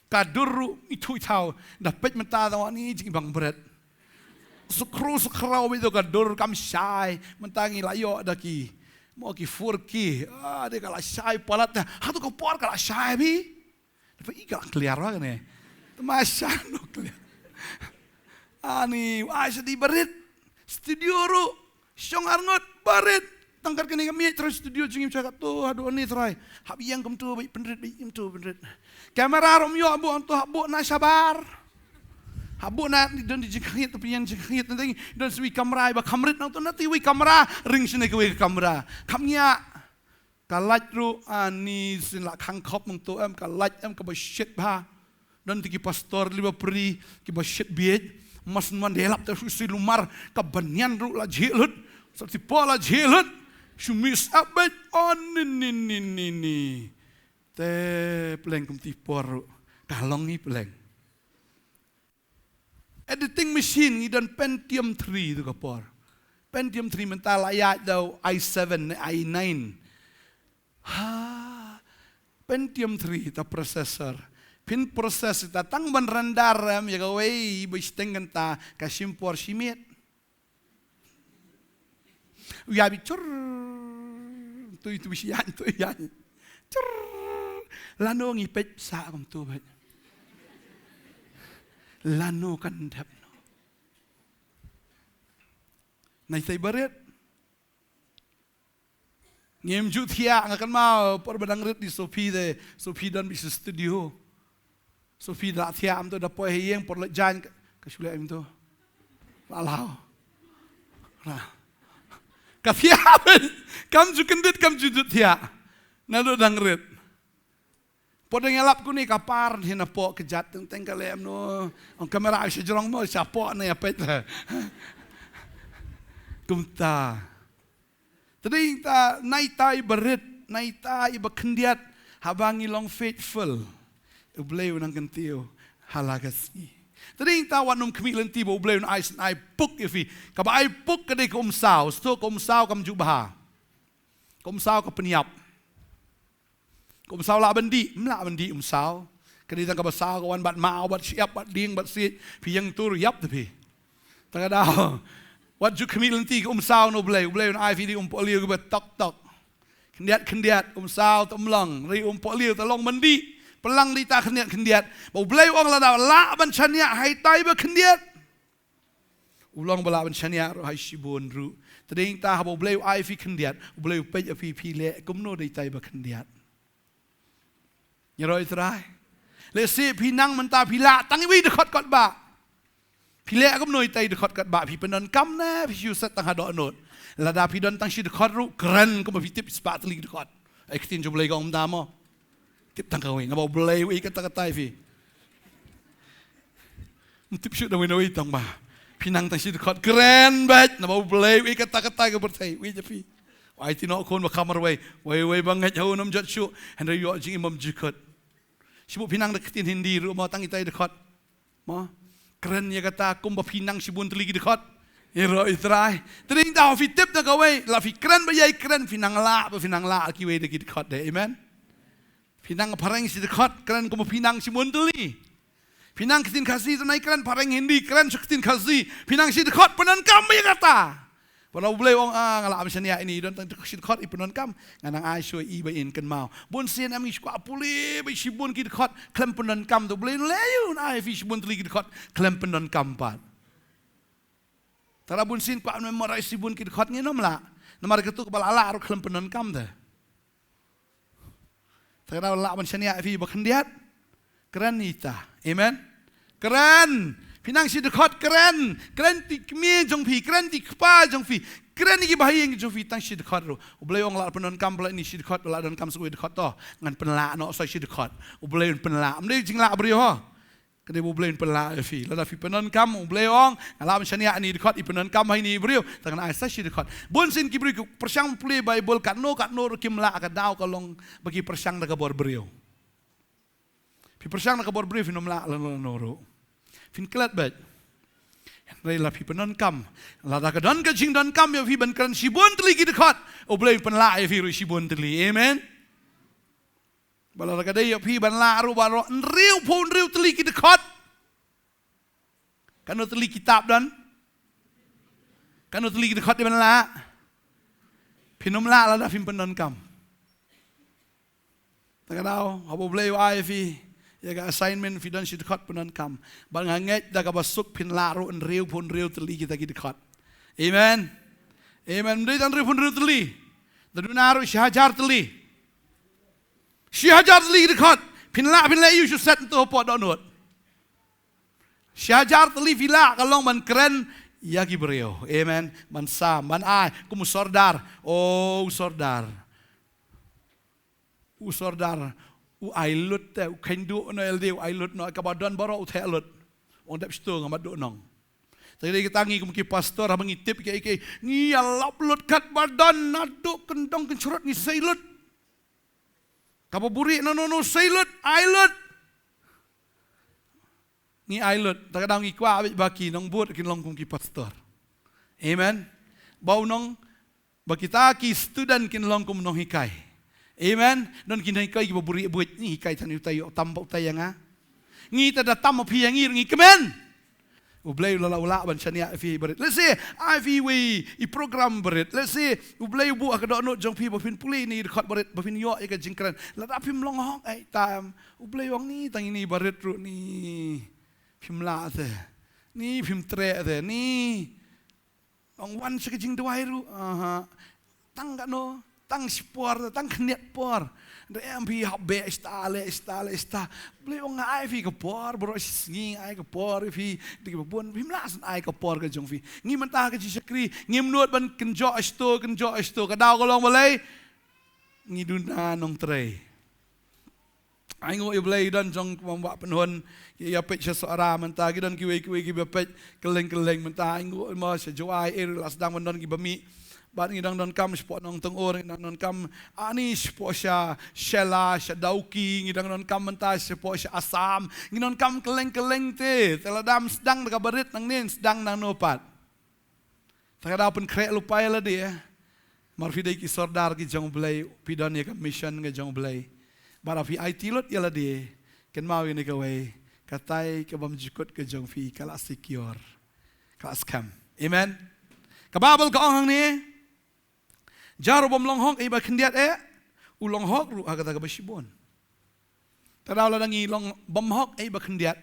Ka dur ruh ithuh ithaw. Da peit mynta tang wan i jingbang bret. Skru skru beit tu ka dur kam shai. Mynta ngi la ïoh da ki. Mo ki four K. Ah, dei ka la shai palat. Hato ka por ka la shai beit. Dapat i ka la clear wa kane. Te masha no clear. Ani, ai sa dei barit. Studio ruh. Shong arngut barit. Tang kat kane ka miej trai studio jong ngi sha kato, haduh ani trai. Hap ïeng kumto beit pynrit, beit kumto pynrit. Kamera ruh ym ïoh, buh hangto, hap buh na shabar. Hap buh na don di jingkhangit, tapi ïeng jingkhangit nanti don sa iwei kamra iba kham rit nangto, na te iwei kamra ring shane kawei ka kamra. Kham ngiah. Ka light ruh, ani sien la khang khop nangto em, ka light em kaba shit bha. Don te ki pastor liba pri, kiba shit biej. Mas man de lap te shu si lumar, ka banyan ruh la jhieh lut. Sa ti po la jhieh lut. Shu miss up beit, o ni ni ni ni ni. Te pleng kum ti por ruh. Ka long ngi pleng. Editing machine ngi don Pentium three tu ka por. Pentium three mynta la ïaid da u i seven ne i nine. Ha, Pentium three ta processor. Phin process ta tang ban render em ïa kawei ba shiteng kan ta ka shim por shi miet. Ïa bi chur. Tu tu shi yan tu yan. Chur. Lano ngi peit sa kam tu beit. Lano kan dep no. Nai tai barit. Ngim ju thiah nga kan mau por ba dang rit di Sophie de, Sophie don bisi studio. Sophie da thiah am to da poi ha ïing por le jan ka, ka shu leh am to. La lau. Ka thiah beit, kam ju kyndit, kam ju thiah. Naduh dang rit. Por dang ïalap kuni ka par hi na poh kjat teng teng ka leh am no. Ong kamera sha jrong mo sha poh ne ïa peit. Kumta. Te dei ta nai tai barit, nai tai ba khyndiat, haba ngi long faithful. U Blei u nang kyntiew ha la ka sngi. Te dei ta wat nym khmih lynti ba U Blei un ai syn ai puk ïa phi. Kaba ai puk ka dei ka umsaw, sdang ka umsaw kam ju bha. Ka umsaw ka pynïap. Ka umsaw lah ban dih, ym lah ban dih umsaw. Ka dei tang kaba saw ka wan bad maw, bad shyiap, bad dieng, bad siej. Phi ïeng tur ïap te phi. Tang ka daw. Wat ju khmih lynti ka umsaw na U Blei, U Blei un ai phi dei umpohliew kiba tok tok. Khyndiat khyndiat, umsaw te ym long, dei umpohliew te long ban dih. Pynlang dei ta khyndiat khyndiat. Ba U Blei u ong lada lah ban shaniah ha itai ba khyndiat. U long ba lah ban shaniah ruh ha i shibun ruh. Te dei ta haba U Blei u ai phi khyndiat, U Blei u peit ïa phi, phi leh kumno da itai ba khyndiat. Ngi roi trai. Lehse phi nang mynta phi lah tang iwei dkhot kot ba. Phi leh kumno itai dkhot kot ba, phi pyndonkam ne phi shu set tang ha dohnud. Lada phi don tang shi dkhot ruh kren kumba phi tip spah tylli dkhot. Ai ktien jong U Blei ka ong mynta mo. Tip tang kawei, naba U Blei u i kata kata ïa phi. Ym tip shuh da wei na wei tang ba. Phi nang tang shi dkhot kren beit, naba U Blei u i kata kata ka pyrthei, u i ïa phi. Wai ti noh khun ba kham marwei, wei wei ba ngeit ha u nym jot shuh, hynrei ïoh jingim bymjukut. Shibun phi nang da ktien Hindi ruh mo tang itai dkhot. Mo, kren ïa kata kumba phi nang shibun tylli ki dkhot. Ïa roh i trai. Te dei da phi tip da kawei, la phi kren ba ïai kren phi nang lah, ba phi nang lah kiwei da ki dkhot de. Amen. Phi nang phareng shi dkhot, kren kumba phi nang shibun tylli. Phi nang ktien Khasi, te nai kren phareng Hindi, kren sha ktien Khasi. Phi nang shi dkhot, pyndonkam ba ïa kata. Ba la U Blei u ong, ah, nga lah ban shaniah ine, don tang shi dkhot i pyndonkam. Nga nang ai shuh i ba in kynmaw. Bun sien em ngi shu kwah pule ba shibun ki dkhot khlem pyndonkam, te U Blei un leh ïa u, un ai phi shibun tylli ki dkhot khlem pyndonkam pat. Tara bun sien kwah memorize shibun ki dkhot ngin ym lah. Namar katu kaba lah lah ruh khlem pyndonkam te. Te ka daw lah ban shaniah ïa phi ba khyndiat. Kren ïa ita. Amen. Kren. Phi nang shi dkhot kren. Kren ti kmie jong phi, kren ti kpa jong phi. Kren ïa ki bahaïing jong phi tang shi dkhot ruh. U Blei u ong lah pyndonkam phi la ini shi dkhot, lah donkam sa kawei dkhot to. Ngan pynlah noh sa shi dkhot. U Blei un pynlah. Ym dei jinglah briew ho. Ka dei ba U Blei un pynlah ïa phi. Lada phi pyndonkam, U Blei u ong, nga lah ban shaniah ïa ine i dkhot, i pyndonkam ha ine i briew, te ngan ai sa shi dkhot. Bun sien ki briew ki pyrshang pule Baibl, katno katno ruh kim lah, ka daw ka long ba ki pyrshang da ka bor briew. Phi pyrshang da ka bor briew, phin ym lah lano lano ruh. Phin klet beit. Hynrei lada phi pyndonkam, lada ka don ka jingdonkam ïa phi ban kren shibun tylli ki dkhot, U Blei un pynlah ïa phi ruh shibun tylli. Amen. Ba lada ka dei ïa phi ban lah ruh baroh hynriewphew hynriew tylli ki dkhot. Katno tylli kitab don? Katno tylli ki dkhot dei ban lah? Phin ym lah lada phim pyndonkam. Te ka daw, haba U Blei u ai ïa phi ïa ka assignment, phi don shi dkhot, pyndonkam. Bad nga ngeit da kaba suk phin lah ruh hynriewphew hynriew tylli kita ki dkhot. Amen. Amen. Ym dei tang hynriewphew hynriew tylli. Da duna ruh shi hajar tylli. Shi hajar tylli ki dkhot. Phin lah, phin leh ïa u shu set hangto hapoh dohnud. Shi hajar tylli phi lah, ka long ban kren ïa ki briew. Amen. Ban sam, ban ai, kum u sordar. O, u sordar. U sordar, u ai lut te, u kheiñ duh noh ïa lade, u ai lut noh, kaba don baroh u theh lut. Ong dep shto nga mat duh nong. Te dei kata ngi kum ki pastor, haba ngi tip kiei kiei, ngi ïalap lut katba don, naduh kyndong kynshrut ngi sei lut. Kaba buhrieh na no no sei lut, ai lut. Ngi ai lut, te ka daw ngi kwah beit ba ki nongbud kin long kum ki pastor. Amen. Ba u nong, ba kita ki student kin long kum u nonghikai. Amen. Don ki nonghikai kiba buhrieh buit, ngi hikai tang ïa utai, ïoh tam pat utai ïa nga. Ngi te da tam ma phi ïa ngi ruh ngi kmen. U Blei u la lah, u lah ban shaniah ïa phi barit. Let's say, ai phi iwei i program barit. Let's say, U Blei u buh ha ka dohnud jong phi ba phin pule ine i dkhot barit, ba phin ïoh ïa ka jingkren. Lada phim long hok, eh, tam. U Blei u ong ni, tang ine barit ruh ni. Phim lah te. Ni phim treh te. Ni. Ong wan sha ka jingduwai ruh. Aha. Tang katno, tang shi por, tang khyndiat por. Da em phi hap beh shata, leh shata, leh shata. U Blei u ong nga ai phi ka por, baroh shi sngi ai ka por ïa phi. Dei kiba bun, phim lah shen ai ka por ka jong phi. Ngi mynta ha ka jingshakri, ngim nud ban kynjoh shto, kynjoh shto. Ka daw ka long balei? Ngi duna nongtrei. Ai nguh ïa U Blei, don jong kumba Bah Pynhun, ïa, ïa peit sha Sohra mynta, ki don kiwei kiwei kiba peit kylleng kylleng mynta, ai nguh mo sha Jowai, eh, la sdang ban don kiba mih. Bad ngi dang donkam shapoh Nongtyngur, ngi dang donkam, ani shapoh sha Shella, sha Dawki, ngi dang donkam mynta shapoh sha Assam, ngi donkam kylleng kylleng te, te lada ym sdang da kaba rit nangne, sdang nangno pat. Te ka daw pynkhreh lypa ïa lade, eh. Namar phi dei ki sordar ki jong U Blei, phi don ïa ka mission ka jong U Blei. Bad phi aiti lut ïa lade, kynmaw ïa kane kawei, katai kabym jukut ka jong phi ka la secure, ka la skhem. Amen. Ka Baibl ka ong hangne, jar u bym long hok ïa iba khyndiat eh, u long hok ruh ha kata kaba shibun. Te daw lada ngi long bym hok ïa iba khyndiat,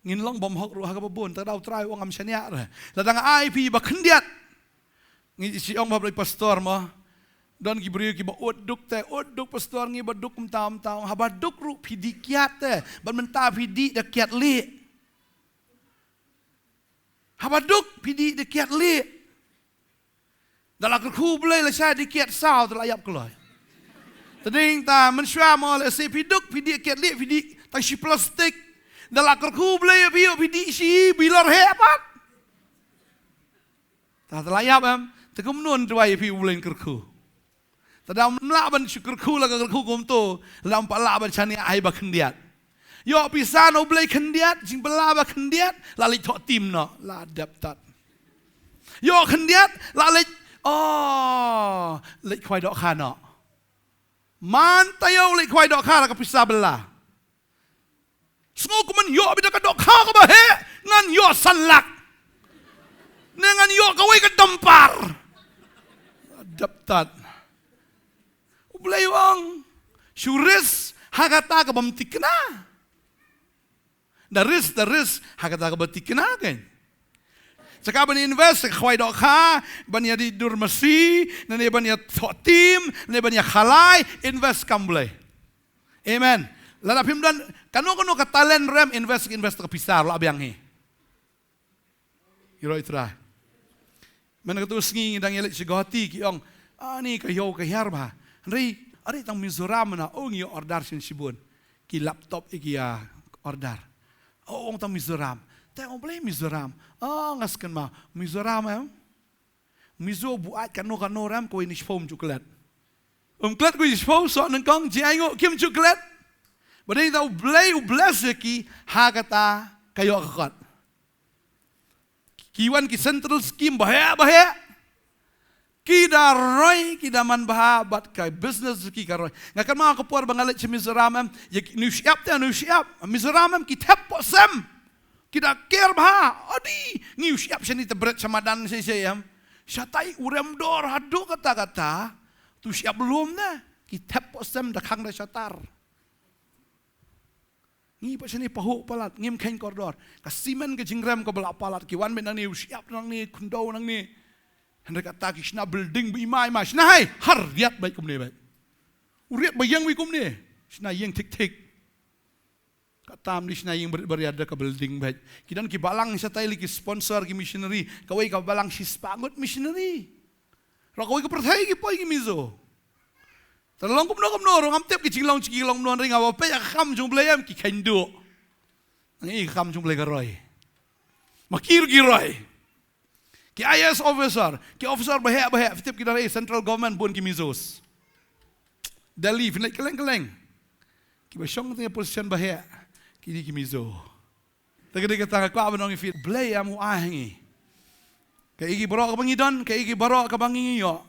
ngin long bym hok ruh ha kaba bun. Te daw U Trai u ong ngam shaniah re. Lada nga ai phi iba khyndiat, ngi shu ong ba Blei pastor mo. Don ki briew kiba ud duk te, ud duk pastor, ngi ba duk kumta kumta. Haba duk ruh phi dih kiad te. Bad mynta phi dih da kiad lieh. Haba duk phi dih da kiad lieh. Da la kyrkhu U Blei lashai dih kiad saw, te la ïap kloi. Te dei ta mynshuwa mo, lehse phi duk phi dih kiad lieh, phi dih tang shi plastik. Da la kyrkhu U Blei ïa phi, phi dih shi bilor heh pat. Ta, te la ïap em. Te kumno un duwai ïa phi U Blei un kyrkhu? Te da ym lah ban shu kyrkhu la ka kyrkhu kumto, la ym pat lah ban shaniah ha iba khyndiat. Ïoh pisa na U Blei khyndiat, jingbylla ba khyndiat, la leit thoh tim noh, la dep tat. Ïoh khyndiat, la leit, oh, leit khwai dohkha noh. Man taïew leit khwai dohkha la ka pisa bylla. Sngew kumne ïoh beit da ka dohkha kaba heh, ngan ïoh san lak. Ne ngan ïoh kawei ka dampar. Dep tat. U Blei u ong, shu risk ha kata kabym thikna. Da risk, da risk ha kata kaba thikna kein. Sha ka ban invest, sha ka khwai dohkha, ban ïa dih dur masi, ne ban ïa thoh tim, ne ban ïa khalai, invest kam Blei. Amen. Lada phim don kano kano ka talent ruh em, invest, invest ka pisa ruh la biang hi. Ïaroh ïa U Trai. Mynta katto sngi ngi dang ïaleit sha Guwahati, ki ong, ani ka ïew ka hiar bha. Hynrei, ani tang Mizoram na, oh ngi ïoh order shisien shibun. Ki laptop ïa ki ïa order. O, ong tang Mizoram. Te ong balei Mizoram? O, nga sngewkynmaw. Mizoram em. Mizo buaid kano kano ruh em, kawei ne shiphew ym ju klet. Ym klet kawei shiphew, soh nyngkong, jingaiñguh kim ju klet. Ba dei tang U Blei u bless ïa ki ha kata ka ïoh ka kot. Ki wan ki central scheme baheh baheh. Ki da roi, ki da man bha, bad ka business ki ka roi. Nga kynmaw ka por ba nga leit sha Mizoram em, ïa ki, une u shyiap te, une u shyiap. Mizoram em, ki thep poh sem. Ki da ker bha, adi, ngi u shyiap shane te bret sha madan shai shai em. Shatai u rem dor haduh katta katta, tu shyiap lum ne, ki thep poh sem da khang da shatar. Ngi pat shane pahuh palat, ngim kheiñ kordor. Ka simen ka jingrem kaba la palat, ki wan beit nangne, u shyiap nangne, khyndew nangne. Hynrei kata ki shna building ba ima ima, shna hai, ha riat beit kumne beit. U riat ba ïeng beit kumne, shna ïing thik thik. Kata ym dei shna ïing barit baria da ka building beit. Ki don ki balang shatai lei ki sponsor ki missionary, kawei ka balang shispah ngut missionary. Ruh kawei ka pyrthei ki poi ki Mizo. Te long kumno kumno ruh ngam tip ki jinglong jong ki long kumno, hynrei nga ba peit ïa ka kam jong U Blei em, ki kheiñ duh. Ngi, ka kam jong U Blei ka roi. Ma ki ruh ki roi. Ki I A S officer, ki officer baheh baheh, phi tip ki don, eh, central government bun ki Mizos. Delhi, phin leit kylleng kylleng. Kiba shong tang ïa position baheh, ki dei ki Mizo. Te ka dei kata nga kwah ban ong ïa phi, Blei em u ai ha ngi. Kaei kaei baroh kaba ngi don, kaei kaei baroh kaba ngi ïoh,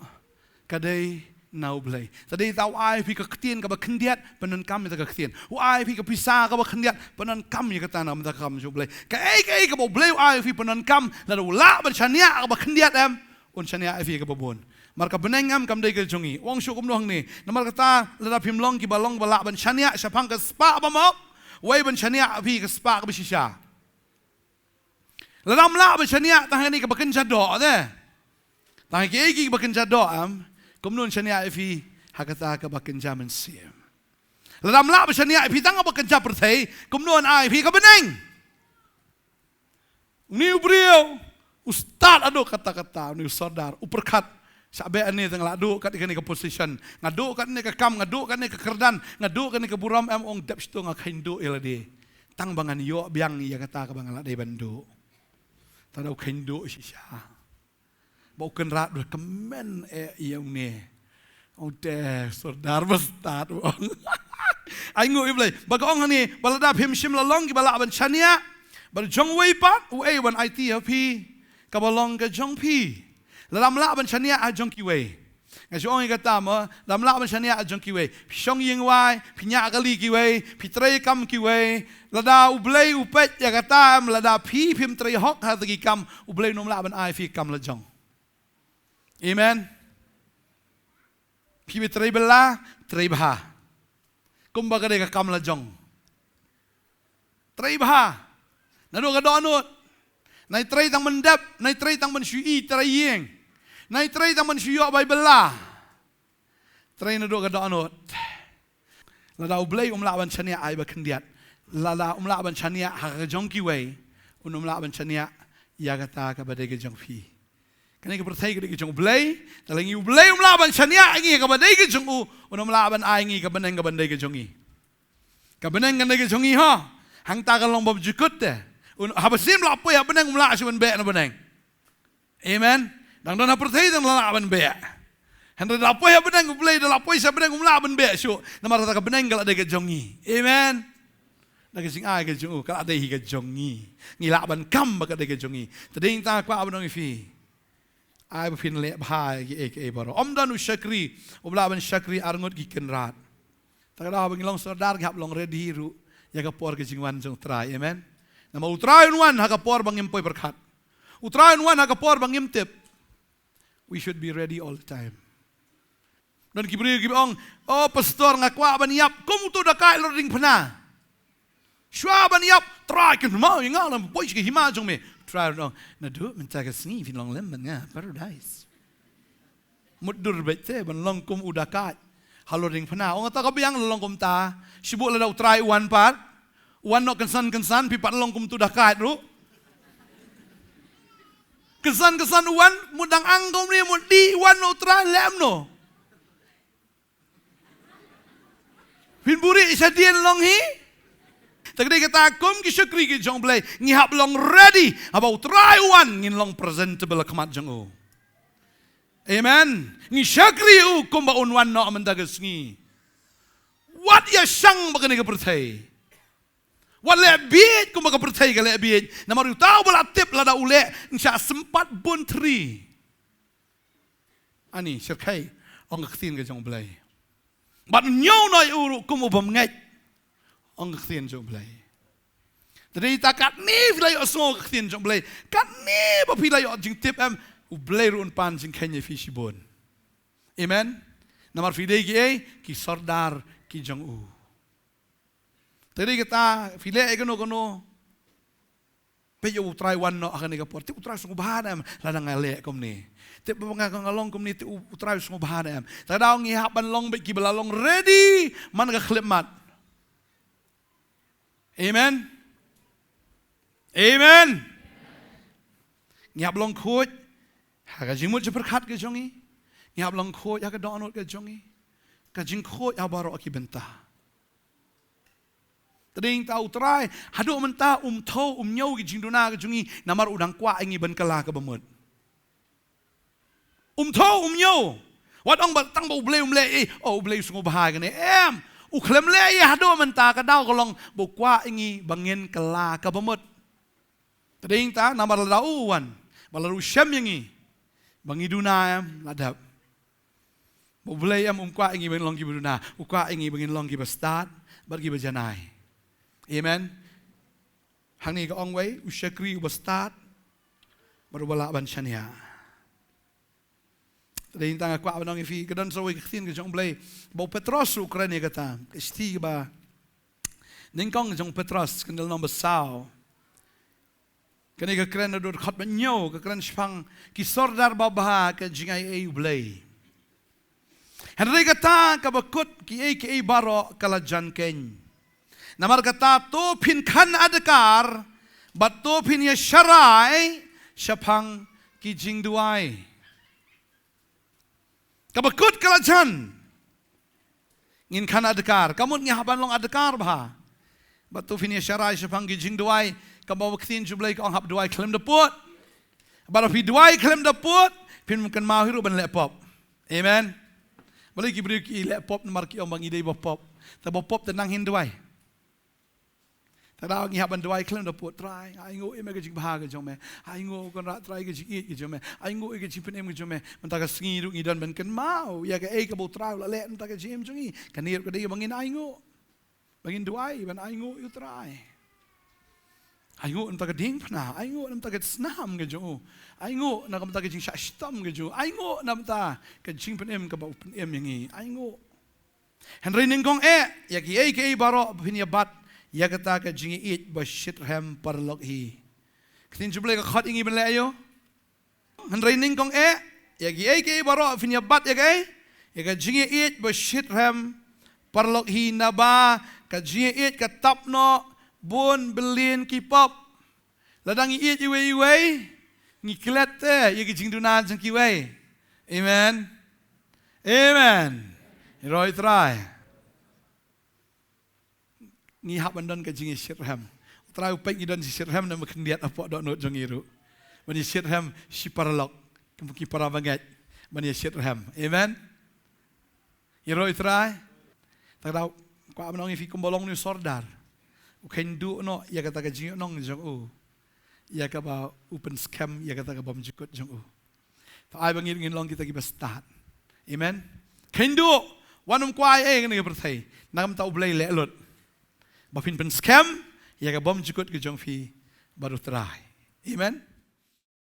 ka dei na U Blei. Te dei tang u ai ïa phi ka ktien kaba khyndiat, pyndonkam ïa kata ka ktien. U ai ïa phi ka pisa kaba khyndiat, pyndonkam ïa kata na ka bynta ka kam jong U Blei. Kaei kaei kaba U Blei u ai ïa phi pyndonkam, lada u lah ban shaniah kaba khyndiat em, un shaniah ïa phi kaba bun. Namar ka bneng em kam dei ka jong ngi. U ong shuh kumno hangne. Namar kata lada phim long kiba long ba lah ban shaniah shaphang ka spah ba mok, wei ban shaniah ïa phi ka spah kaba shisha. Lada ym lah ban shaniah tang ha kane kaba kynja doh te, tang ha kiei kiei kiba kynja doh em, kumno un shaniah ïa phi ha kata kaba kynja mynsiem? Lada ym lah ban shaniah ïa phi tang kaba kynja pyrthei, kumno un ai ïa phi ka bneng? Une u briew u stad haduh katta katta, une u sordar u pyrkhat, shah beh hangne te nga la duh kat ïa kane ka position, nga duh kat ïa kane ka kam, nga duh kat ïa kane ka kyrdan, nga duh kat ïa kane ka burom, em, ong dep shito nga kheiñ duh ïa lade. Tang ba ngan ïoh biang ïa kata kaba nga la dei ban duh. Te da u kheiñ duh shisha. Ba u kynrad u da kmen eh ïa une. Ong te sordar ba stad, u ong. Ai nguh ïa U Blei. Ba ka ong hangne, ba lada phim shym la long kiba lah ban shaniah, ba jong uwei pat uei ban aiti ha phi kaba long ka jong phi? Lada ym lah ban shaniah ha jong kiwei. Nga shu ong ïa kata mo, lada ym lah ban shaniah ha jong kiwei. Phi shong ïing wai, phi ñiah kali kiwei, phi trei kam kiwei. Lada U Blei u peit ïa kata em, lada phi phim trei hok ha kata ki kam, U Blei un ym lah ban ai phi kam la jong. Amen. Phi ba trei bylla, trei bha. Kumba ka dei ka kam la jong. Trei bha. Naduh ka dohnud. Nai trei tang ban dep, nai trei tang ban shu i trai ïing. Nai trei tang ban shu ïoh bai bylla. Trei naduh ka dohnud. Lada U Blei um lah ban shaniah ai ba khyndiat, lada um lah ban shaniah ha ka jong kiwei, un ym lah ban shaniah ïa kata kaba dei ka jong phi. Kane ka pyrthei ka dei ka jong U Blei, te lada ngi, U Blei um lah ban shaniah ïa ngi ha kaba dei ka jong u, un ym lah ban ai ngi ka bneng ka ban dei ka jong ngi. Ka bneng ka dei ka jong ngi ho. Hangta ka long bymjukut te. Un, haba shym la poi ha bneng um lah shuh ban beh na bneng. Amen. Dang don ha pyrthei dang lah ban beh. Hynrei da la poi ha bneng U Blei, da la poi sha bneng um lah ban beh shuh. Namar kata ka bneng ka la dei ka jong ngi. Amen. Da ka jingai ka jong u, ka la dei hi ka jong ngi. Ngi lah ban kam ba ka dei ka jong ngi. Te dei ngi ta kwah ban ong ïa phi. Ai ba phin leh bha ïa kiei kiei baroh. Ym don u shakri uba lah ban shakri arngut ki kynrad. Te ka daw ba ngi long sordar ngi hap long ready ruh ïa ka por ka jingwan jong U Trai. Amen. Namar U Trai un wan ha ka por ba ngim poi pyrkhat. U Trai un wan ha ka por ba ngim tip. We should be ready all the time. Don ki briew kiba ong, "Oh pastor, nga kwah ban ïap kum uto u dakaid halor diengphna. Shuwa ban ïap, Trai, kynmaw ïa nga, lada poi sha ka hima jong me." Trai un ong, "Naduh mynta ka sngi phin long lem bad nga ha paradise." Mutdur beit te ban long kum u dakaid halor diengphna. Ong, kata ka biang, long kumta. Shibun lada U Trai u wan pat, u wan noh kynsan kynsan, phi pat long kum uto u dakaid ruh. Kynsan kynsan u wan, mut dang ang kumne, mut dih u wan noh U Trai, lem noh. Phin buhrieh shadien long hi. Te ka dei kata kum ki shakri ki jong U Blei, ngi hap long ready, haba U Trai u wan ngin long presentable ha khmat jong u. Amen. Ngi shakri u kumba un wan noh mynta ka sngi. Wat ïa shang ba kane ka pyrthei. Wat leh bieit kumba ka pyrthei ka leh bieit. Namar uta uba la tip lada u leh, un shah sympat bun thri. Ani, shyrkhei, ong ka ktien ka jong U Blei. Bad ñiew noh ïa u ruh kum u bym ngeit, ong ka ktien jong U Blei. Te dei ta katne phi la ïohsngew ka ktien jong U Blei, katne ba phi la ïoh jingtip em, U Blei ruh un pan jingkheiñ ïa phi shibun. Amen. Namar phi dei kiei, ki sordar ki jong u. Te dei kata, phi leh ïa kano kano. Peit ïa U Trai wan noh ha kane ka por. Te U Trai sngewbha ne em lada nga leh kumne. Te ba nga, nga long kumne te U, U Trai sngewbha ne em. Te ka daw ngi hap ban long beit kiba la long ready man ka khyllipmat. Amen. Amen. Ngi hap long khuid ha ka jingmut jingpyrkhat ka jong ngi. Ngi hap long khuid ha ka dohnud ka jong ngi. Ka jingkhuid ha baroh ki bynta. Te dei ta U Trai, haduh mynta um thew um ñiew ki jingduna ka jong ngi, namar u dang kwah ïa ngi ban kylla kaba mut. Um thew um ñiew. Wat ong ba tang ba U Blei um leh ei, oh U Blei u sngewbha ïa kane. Em, u khlem leh ei haduh mynta, ka daw ka long ba u kwah ïa ngi ba ngin kylla kaba mut. Te dei ta namar lada u wan, ba lada u shem ïa ngi ba ngi duna em, la dep. Ba U Blei em um kwah ïa ngi ba ngin long kiba duna, u kwah ïa ngi ba ngin long kiba stad bad kiba janai. Amen. Hangne ka ong wei, u shakri uba stad bad uba lah ban shaniah. Te dei tang nga kwah ban ong ïa phi, ka don sa wei ka ktien ka jong U Blei ba u Petros u kren ïa kata, ka shithi kaba nyngkong jong u Petros, ka lynnong ba saw. Kane ka kren naduh dkhot ba hynñiew, ka kren shaphang ki sordar babha ka jingai ei U Blei. Hynrei kata kaba kut kiei kiei baroh ka la jan keiñ. Namar kata to phin khan adkar, bad to phin ïa sharai shaphang ki jingduwai. Kaba kut ka la jan. Ngin khan adkar, ka mut ngi hap ban long adkar bha. Bad to phin ïa sharai shaphang ki jingduwai, kaba ka ktien jong U Blei ka ong hap duwai khlem da pud. Bad phi duwai khlem da pud, phin kynmaw hi ruh ban leh pop. Amen. Balei ki briew ki leh pop namar ki ong ba ngi dei ba pop. Te ba pop te nang hin duwai. Te da ngi hap ban duwai khlem da pud, Trai, nga ainguh ïa me ka jingbha ka jong me. Ainguh Kynrad Trai ka jingïeit ka jong me. Ainguh ïa ka jingpynim ka jong me. Mynta ka sngi ruh ngi don ban kynmaw ïa kaei kaba U Trai u la leh mynta ka jingim jong ngi. Kane ruh ka dei ba ngin ainguh. Ba ngin duwai ban ainguh ïa U Trai. Ainguh na bynta ka diengphna, ainguh na bynta ka snam ka jong u. Ainguh na ka bynta ka jingshah shitom ka jong u. Ainguh na bynta ka jingpynim kaba u pynim ïa ngi. Ainguh. Hynrei nyngkong eh ïa kiei kiei baroh ba phin ïa bat ïa kata ka jingïeit ba shitrhem paralok hi. Ka ktien jong U Blei ka khot ïa ngi ban leh aïu? Hynrei nyngkong eh ïa kiei kiei baroh ba phin ïa bat ïa kaei? Ïa ka jingïeit ba shitrhem paralok hi, naba ka jingïeit ka tap noh bun bylliñ ki pop. Lada ngi ïeit iwei iwei, ngi klet te ïa ki jingduna jong kiwei. Amen. Amen. Ïaroh ïa U Trai. Ngi hap ban don ka jingïashitrhem. U Trai u peit ngi don jingïashitrhem na ma khyndiat hapoh dohnud jong ngi ruh. Ban ïashitrhem shi paralok, kum ki para bangeit. Ban ïashitrhem. Amen. Ïaroh ïa U Trai. Te ka daw kwah ban ong ïa phi kumba long une u sordar, u kheiñ duh noh ïa kata ka jingïohnong jong u, ïa kaba u pynskhem ïa kata ka bymjukut jong u. Te ai ba ngi ngin long kita kiba stad. Amen. Kheiñ duh, wat nym kwah ei ei ha kane ka pyrthei. Na ka bynta U Blei leh lut. Ba phin pynskhem ïa ka bymjukut ka jong phi bad U Trai. Amen.